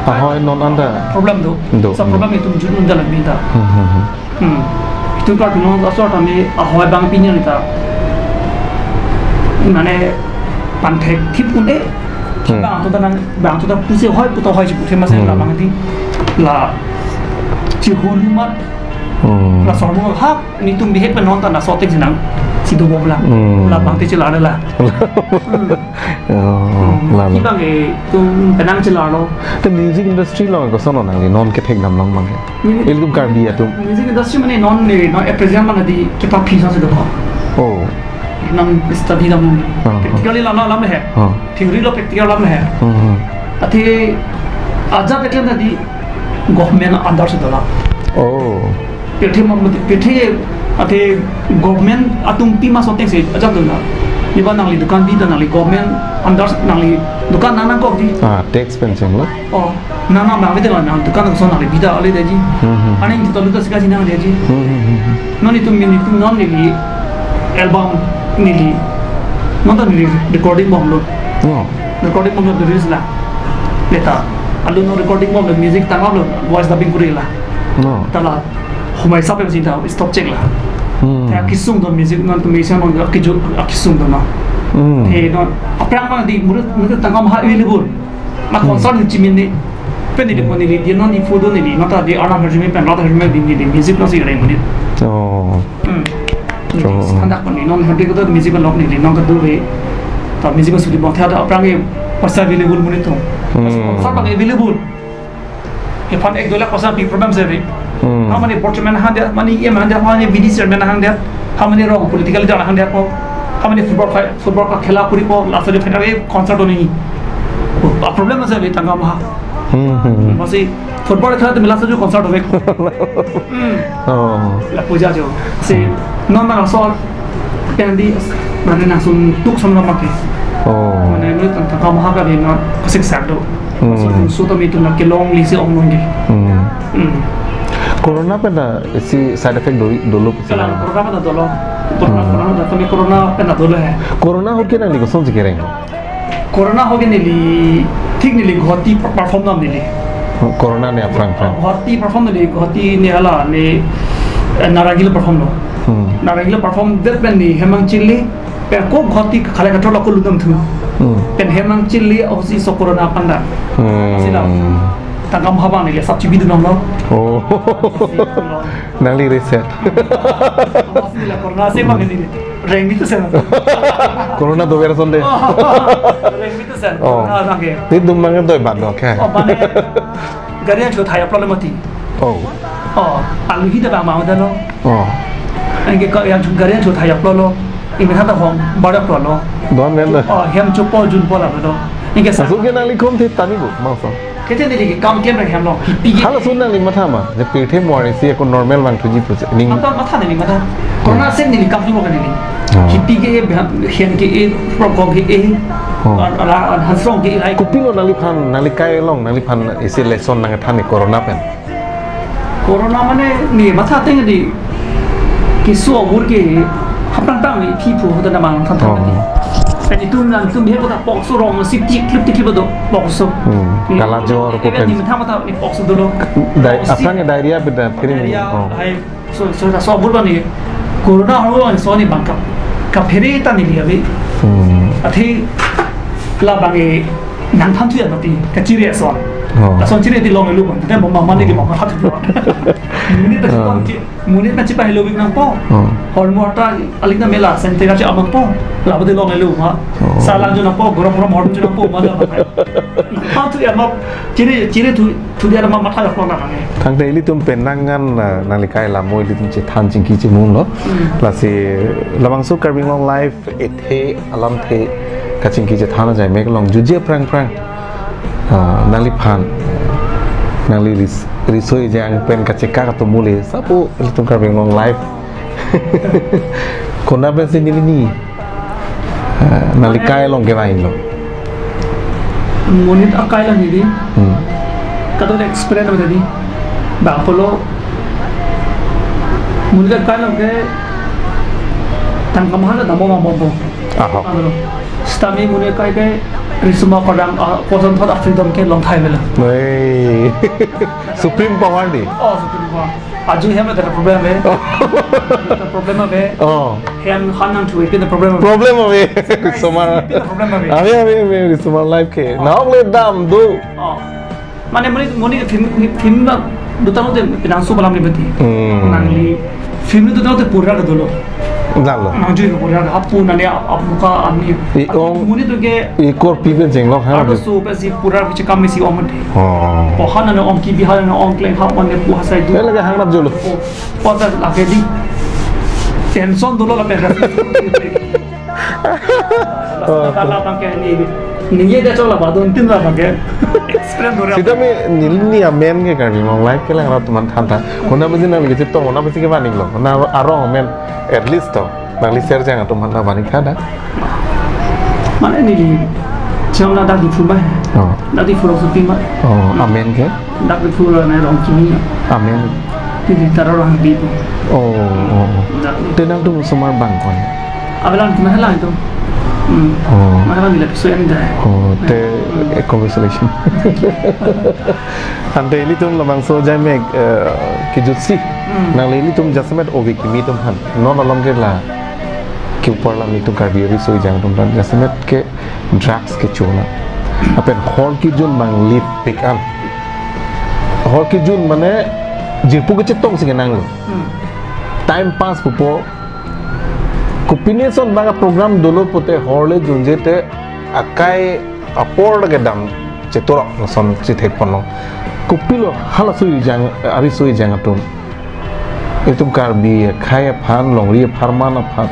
Ahoi non anta. Problem do. Do. Sa Hmm. problem itum jut un jalan minta. Hmm, hmm, hmm. Hmm. Itum Karbi Anglong asor tame ahoi bang pini arni ta. Mane panthek thip un e. Hmm. Bang tu tanang, bang tu ta pusi hoi, puta hoi, pusi masih Hmm. la bang di. La chihulu mat. Hmm. La sormo hak, nitum bihek pen non ta na sotek sinang. Si do bom la. Hmm. La bang te chila la. Hmm. Oh, Hmm. lalo. Ki bang e, tum penang chila lo. Te music industry lo, koson lo nangli, non kethek dam long bang e. Music Ilitum Karbi atum. Music industry mane non ne, non appraisal mane di kepaphi sa se do. Oh. Non study dam. Ah, ah. Practically lam lam he. Ah. Theory lo practical lam he. Hmm, hmm. Athe ajat ke na di government under se do la. Oh. Pirthe mam pirthe athe government atum pi ma soteng se ajak dona. Niba nangli dukan bi ta nangli government under nangli dukan nang nangkok di. Ah, tax pen chenglo. Oh, nang nang bang bete nang dukan so nangli bida ale daji. Hmm, hmm. Aning tu talu ta sika si nang daji. Hmm, hmm, hmm, hmm. Non itum min itum non neli album neli non ta neli recording bomlo. Oh. Recording bomlo release la. Leta alu non recording bomlo music tanglo voice dubbing kuri la. Oh. Tala humai sape sita stop chek la. Hmm. Te akisung do music non tu music non akiju akisung do na. Hmm. Te non aphrang ma di mulut mulut tangka maha available. Ma Hmm. concert ni chimin ni. Pen ni Hmm. mo ni di non di photo ni di non ta di arna harjumi pen rata harjumi di ni di music no si reng ni. Oh. Hmm. Cho. Standard ko ni non hande ko to music lok ni di non ka do ve. Ta music suli bong thada aphrang ye paisa available mo ni to. Hmm. Concert bang available. Ephan ek do lakh paisa pi problem se ve. Hmm. Hamani board chairman hande, mani E M hande, mani V D C chairman hande, hamani rong political leader hande ko, hamani football khai, football ka khela kuri ko, last day final e concert ni. A problem se ve tangka maha. Hmm, hmm, hmm. Masi football khela tu mila saju concert ove. Hmm. Oh. La puja jo. Si non na so pen di mane na sum tuk sam na make. Oh. Mane nu tangka maha ka di na kasik sak do. Hmm. So, so to mi tu na kelong li si ong nung di. Hmm. Hmm. Corona pen na isi side effect do dolo pusi Kala na. Corona pen na dolo. Corona, Hmm. corona, kami corona pen na dolo hai. Corona ho ke nangli kosonsi kereng? Corona ho ke neli, thik neli Guwahati perform nam neli. Corona ne aphrang aphrang. Guwahati perform neli, Guwahati ne hala ne, eh, Nairangkali perform lo. Hmm. Nairangkali perform det pen ni hem nangchele. Pen ko Guwahati khalai kathor lo ko lundam thu. Hmm. Pen hem nangchele osi so corona panda. Hmm. Sila. Tangka maha bang neli sap chibi dunam lo. Oh. Nangli reset. Osi la corona se bang neli. Reng bitu sen. Corona do ver sonde. Reng bitu sen. Oh. Corona bang ke. Ti dum bang doi bat do ke. Oh, bang ke. Gari yang chuthai aplo mati. Oh. Oh, alu hi da bang bang da lo. Oh. Anke ko yang chu gari yang chuthai aplo lo. Imi hata hong barak aplo lo. Don men da. Oh, hem chupo junpo la lo. Anke sa. Asu ke nangli kom thi tani bo, mangso. Kete neli ke kam kem reng hem lo. Hipi ke. Hala sun nangli matha ma. Je pirthe mo ari si ako normal bang thuji pusi. Ning. Matha matha neli matha. Corona se neli kam thu mo ka neli. Oh. Hipi ke e, hem ke e, prokok ke e. Oh. Ar, ar, ar, hansrong ke e, hai. Kopilo nangliphan, nangli kai along, nangliphan isi lesson nangthan ni corona pen. Corona mane ni matha teng di keso abur ke hapang tang ni phi phu hoda na mang than than Oh. di. Pen itum nangtum bihe kota pokso rong si tik klip tik klip do pokso. Hmm. Ni Kala jor ko ni pen. Matha matha ni pokso dolo. Dai-, Pokso aphrang si diarrhea beda piring. Diarrhea, Oh. hai. So, so, so, abur bani corona ho so ni bang kap, kaphere ta neli ave. Hmm. Athe la bang e nangthan thu ya mati kachiri ason. Oh. Ason chiri di long lu bang. Te mama mani di mama hat thu. Muni ta Oh. Chipang chi, muni ta chipa hello bik nangpo. Oh. Hol mo ta alik na mela sen te ka chi amang po. La bade long lu ma. Oh. Salang jo nangpo, gorom gorom hol jo nangpo ma la bang. Than thu ya ma chiri chiri thu Thudi ada ma matha ya kona kami. Tangte ilitum pen nangan, eh, nangli kai lamo ilitum chethan chingki chemung lo. Hmm. Lasi labangso Karbi Anglong Live ethe alamthe kachingki chethan ajai mek long juji aphrang phrang. Ah, nangliphan. Nangli ris-, risoi jang pen kacheka katumule. Sapo ilitum Karbi Anglong Live. Kona pensi neli ni. Eh, nangli kai along ke lain lo. Monit akai lang neli. Hmm. Kato experience tadi. Bang pulo. Monit akai lang ke tangka maha damo mambo. Aha. Ano. Sitame monit akai ke risuma kodang, ah, koson thot freedom ke long thai velo. Hey. Supreme power di. Oh, supreme power. Aju hem ta problem ave. Oh. Ta problem ave. Oh. Hem han nangthu pen ta problem ave. Problem ave. Somar. Pen ta problem ave. Ave, ave, ave, somar life ke. Oh. Nahok le dam do. Oh. Mane muni, muni film, film na dutang te pinangso balam ni beti. Hmm. Nangli film dutang te pura ke dolo. Dalo. Nangju ke pura ke hapu nani ap-, amuka ani. I ong. Muni tu ke I korpi pen jenglok ha. Ado so pe si pura ke chekam si ong mati. Oh. Pohan na ong ki bihan na ong kleng ha mane pu hasai du. Eh, lagi hang nap jolo. Oh, pada lagi di. Tension dolo la pen. Oh. Kala bang ke ni. Ningje dia chok la badon tin la bangke. Explain dore. Sitame neli ni amen ke Karbi Anglong Live kelang rat atum aphan than tha. Hona besi nangli kechetong, hona besi ke maning lo. Hona arong amen at least to. Nangli share jang atum aphan la maning tha da. Mane neli cham la dak Diphu ma. Oh. Dak Diphu rong supi ma. Oh, amen ke? Dak Diphu rong na rong kimi. Amen. Neli tara rong Diphu. Oh, oh, oh. Dak. Te nangtum osomar bang ko-an? Abelang tu mahalang tu. Hmm. Oh. Mahalang nila piso em dai. Oh, te, eh, congratulations. Ante ilitum labangso jaime, eh, kejutsi. Hmm. Nangli ilitum jasemet ove kimi atum aphan. Non along ke la. Ke upar lam ilitum Karbi riso ejang atum aphan. Jasemet ke drugs kecho na. Lapen hor kejun bang lip pick up. Hor kejun mane jirpo kechetong si kenang lo. Hmm. Time pass pupo. Kopine ason bang program dolo pute hor le junje te akai apor lake dam chetorok lason chethek ponlo. Kopilo halaso ejang, ariso ejang atum. Itum Karbi akhei aphan, longri apharman aphan,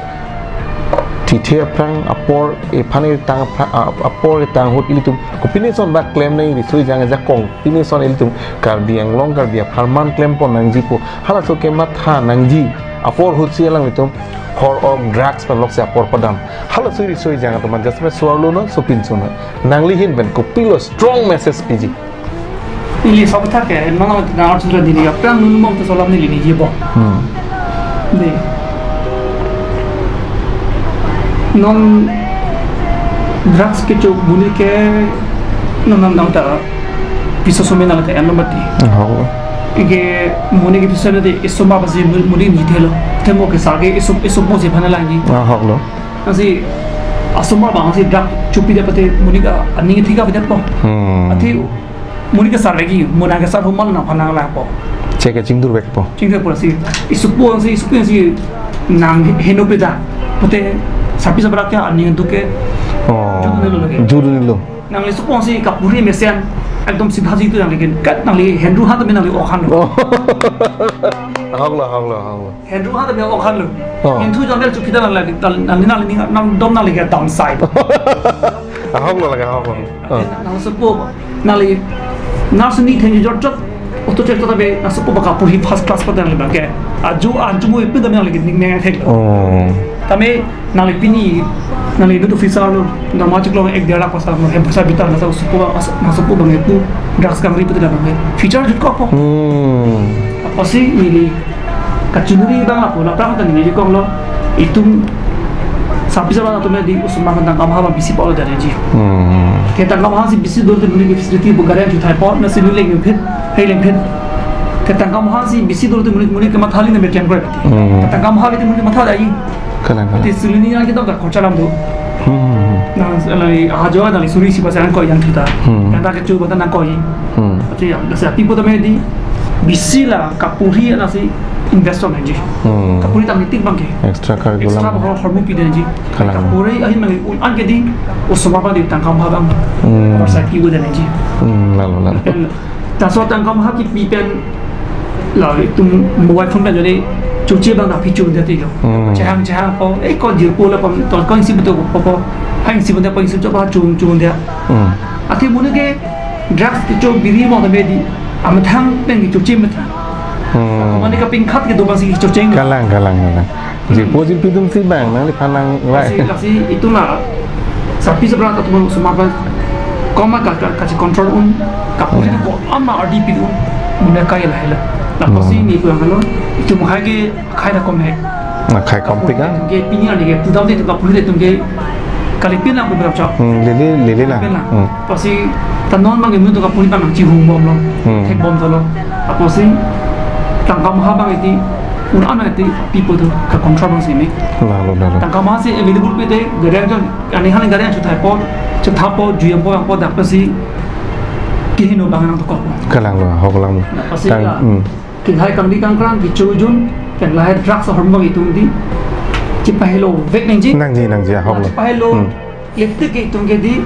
thithe aphrang apor ephan etang aphrang, a-, apor etang ahut ilitum kopine ason bak klem nang riso ejang ajakong, kopine ason ilitum Karbi Anglong Karbi apharman klem pon nangjipo. Halaso kematha nangji apor ahut si alanglitum hor ok drugs pen lok si apor padam. Halaso riso ejang atum aphan jasemet suar lo no, sopinso no. Nangli ahin pen kopilo strong message piji? Ili sob thak ke, mana na arju ra dini ya, pran nun mong tu solam neli ni jebo. Hmm. De. Non drugs kecho monit ke non non dang ta piso some nang ta en lo mati. Oh. Ike monit ke piso na de isoma basi monit ni thelo. Temo ke sage iso iso mo je phana langi. Ah, hok lo. Ansi asoma bang si drug chopi de pate monit ka aning thika pate po. Hmm. Athe monit ke sar lagi, monit ke sar human na phana langpo. Che ke chingdur vekpo. Chingdur vekpo si. Isupo si, isupo si nang heno peda. Pute sapi sabrak ke aning duke. Oh. Judunelo lagi. Judunelo. Nangli isupo si kapuri mesen. Ekdom sibha jitu nangli ken. Kat nangli hendru hat me nangli okhan lo. Oh. Hok lo, hok lo, hok lo. Hendru hat me okhan lo. Oh. Hendru jonel chupita nangli, nangli, nangli, nang dom nangli ke downside. Ahok lo lake, ahok lo. Oh. Nang isupo. Nangli, nang sini thenji jor jor, oto chek to tabe, nang isupo baka puri first class pa nangli bangke. Aju, aju mo ipi dam nangli ning neng thek. Oh. Tame nangli pini, nangli dut officer lo, nang machik lo ek der lakh pasal lo, hem pasal bita nang isupo bang, as-, nang isupo bang ipu, drugs kangri putih bangke. Future jut ko po. Hmm. Apotsi neli kachunri bang lapu, laprang ta neli kong lo, itum sapi sapi atum di osomar tangka maha bang bisi polo dari ji. Hmm. Ke tangka maha si bisi dolo te monit ke facility bu gari chuthai po, na si luleng phit, hei leng phit. Ke tangka maha si bisi dolo te monit, monit ke mathali na betian kore. Hmm. Tangka maha beti monit matha dai. Kalang, kalang. Te sulini yang kita tak khorcha lam do. Hmm. Nang, nang, ajo nang suri si pasang ko yang kita. Hmm. Yang tak kecu bata nang koi. Hmm. Ati ya, nasi api po tame di bisi la kapuri nasi investor nangji. Hmm. Kapuri tang nitik bangke. Extra curriculum. Extra bahwa hormu pi nangji. Kalang. Kapuri ahin mang un an ke di osomar bang di tangka maha bang. Hmm. Or sa ki udah nangji. Hmm, lalo, lalo. Laso tangka maha kipi pen la itum mobile phone pen jodi choche bang na pichu dia tilo. Hmm. Chehang chehang po, eh, ko jirpo la pam, to ko isi betul po po. Hang isi betul po isi choba chung chung dia. Hmm. Athe monit ke drugs kecho biri mo tame di. Amethang pen kechoche methang. Hmm. Mane kapingkhat kedo bang si choche. Kalang, kalang, kalang. Jirpo jirpi atum si bang, nangliphan nang lai. Lasi, lasi itum na, sapi seberat atum osomar bang, koma ka, ka, kachi control un, kapuri ko ama ardi pi un, muna kai la hela. Lapusi Hmm. ni pulang halo, itum hai ke, khai na kom hai. Na khai kom pika? Ke pini ani ke, pudam de kapuri de itum ke, kali pin na ko berap chok. Hmm, lele, lele na. Pin na. Hmm. Apotsi ta non bang imun to kapuri bang chihung bom lo. Hmm. Thek bom to lo. Apotsi tangka maha bang iti un an iti people to ka control bang si me. Lalo, lalo. Tangka maha si available pe te gari ang jon ani han gari ang chuthai po, chutha po, juyam po, ang po dak apotsi kihino bang nang to ko. Kalang lo, hok lang. Apotsi Tang, la. Hmm. Kinghai kangdi kangkrang, kichojun, pen lahai drugs ahormu bang itum di. Chipahelo vek nangji. Nangji, nangji, ahok lo. Chipahelo. Hmm. Electric ke itum ke di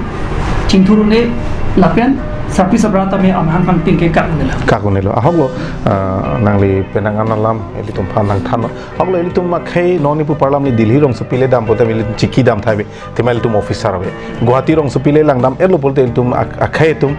chingthur un-e lapen Sarpi sarpo tame amahang pangting ke kak unelo. Kak unelo. Ahoklo, ah, nangli penang an alam ilitum aphan nangthan. Ahoklo ilitum akhei non ipu parlam li Delhi rongsopi le dam pote ilitum chiki dam thai ave. Tema ilitum officer ave. Guwahati rongsopi le langdam-etlo pulote ilitum ak-, akhei atum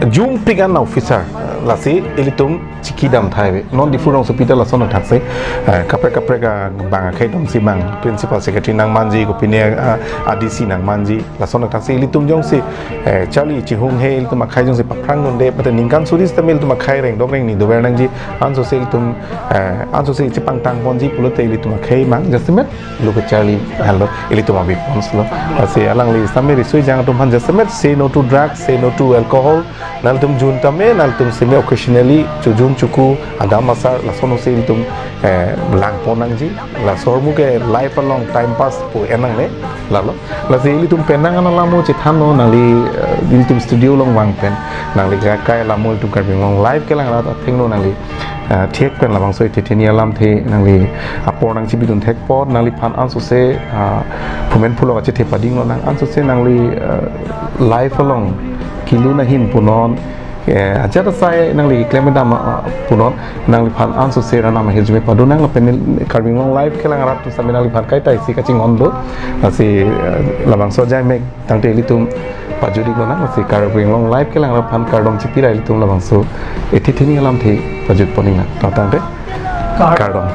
jumpi kan officer. Lasi ilitum chiki dam thai ave. Non Diphu rongsopi ta lason thaksi. Eh, kaprek kaprek abang akhei atum si bang principal secretary nangmanji, kopine, ah, A D C nangmanji. Lason thaksi ilitum jongsi, eh, charli chihung he ilitum akhei jongsi paphrang dunde, mate ningkan suri sitame ilitum akhei rengdok rengni dover nangji, ansose ilitum, eh, ansose chepangtang ponji pulote ilitum akhei mang, jasemet lo kacharli halo ilitum abi ponslo. Lasi alangli sitame risui jang atum aphan jasemet say no to drugs, say no to alcohol, nangtum jun tame, nangtum semi occasionally chojun choku, adam asar, lasonsi ilitum, eh, lang pon nangji, laso ahormu ke life along time pass pu en nangne, lalo. Lasi ilitum penang an alam mo chethanlo nangli, eh, ilitum studio along vang pen, nangli kakai alam mo ilitum Karbi Anglong Live kelang rat athengno nangli, eh, thek pen labangso ethetheni alamthe nangli apor nangchibidun thekpo, nangliphan ansose, ah, phumen phulo achethe pading lonang, ansose nangli, eh, life along kelun ahin punon, eh, ajat asai nangli keklem dam, ah, punon, nangliphan ansose ran amahirjume padun nang lapen Karbi Anglong Live kelang rat atum sitame nangliphan kaita isi kachinghon do. Lasi, eh, labangso ajai mek tangte ilitum pajut-ik lonang, lasi Karbi Anglong Live kelang rat aphan kardom chipi ra ilitum labangso ethetheni alamthe pajut pon-ik nang. Tangte kardom.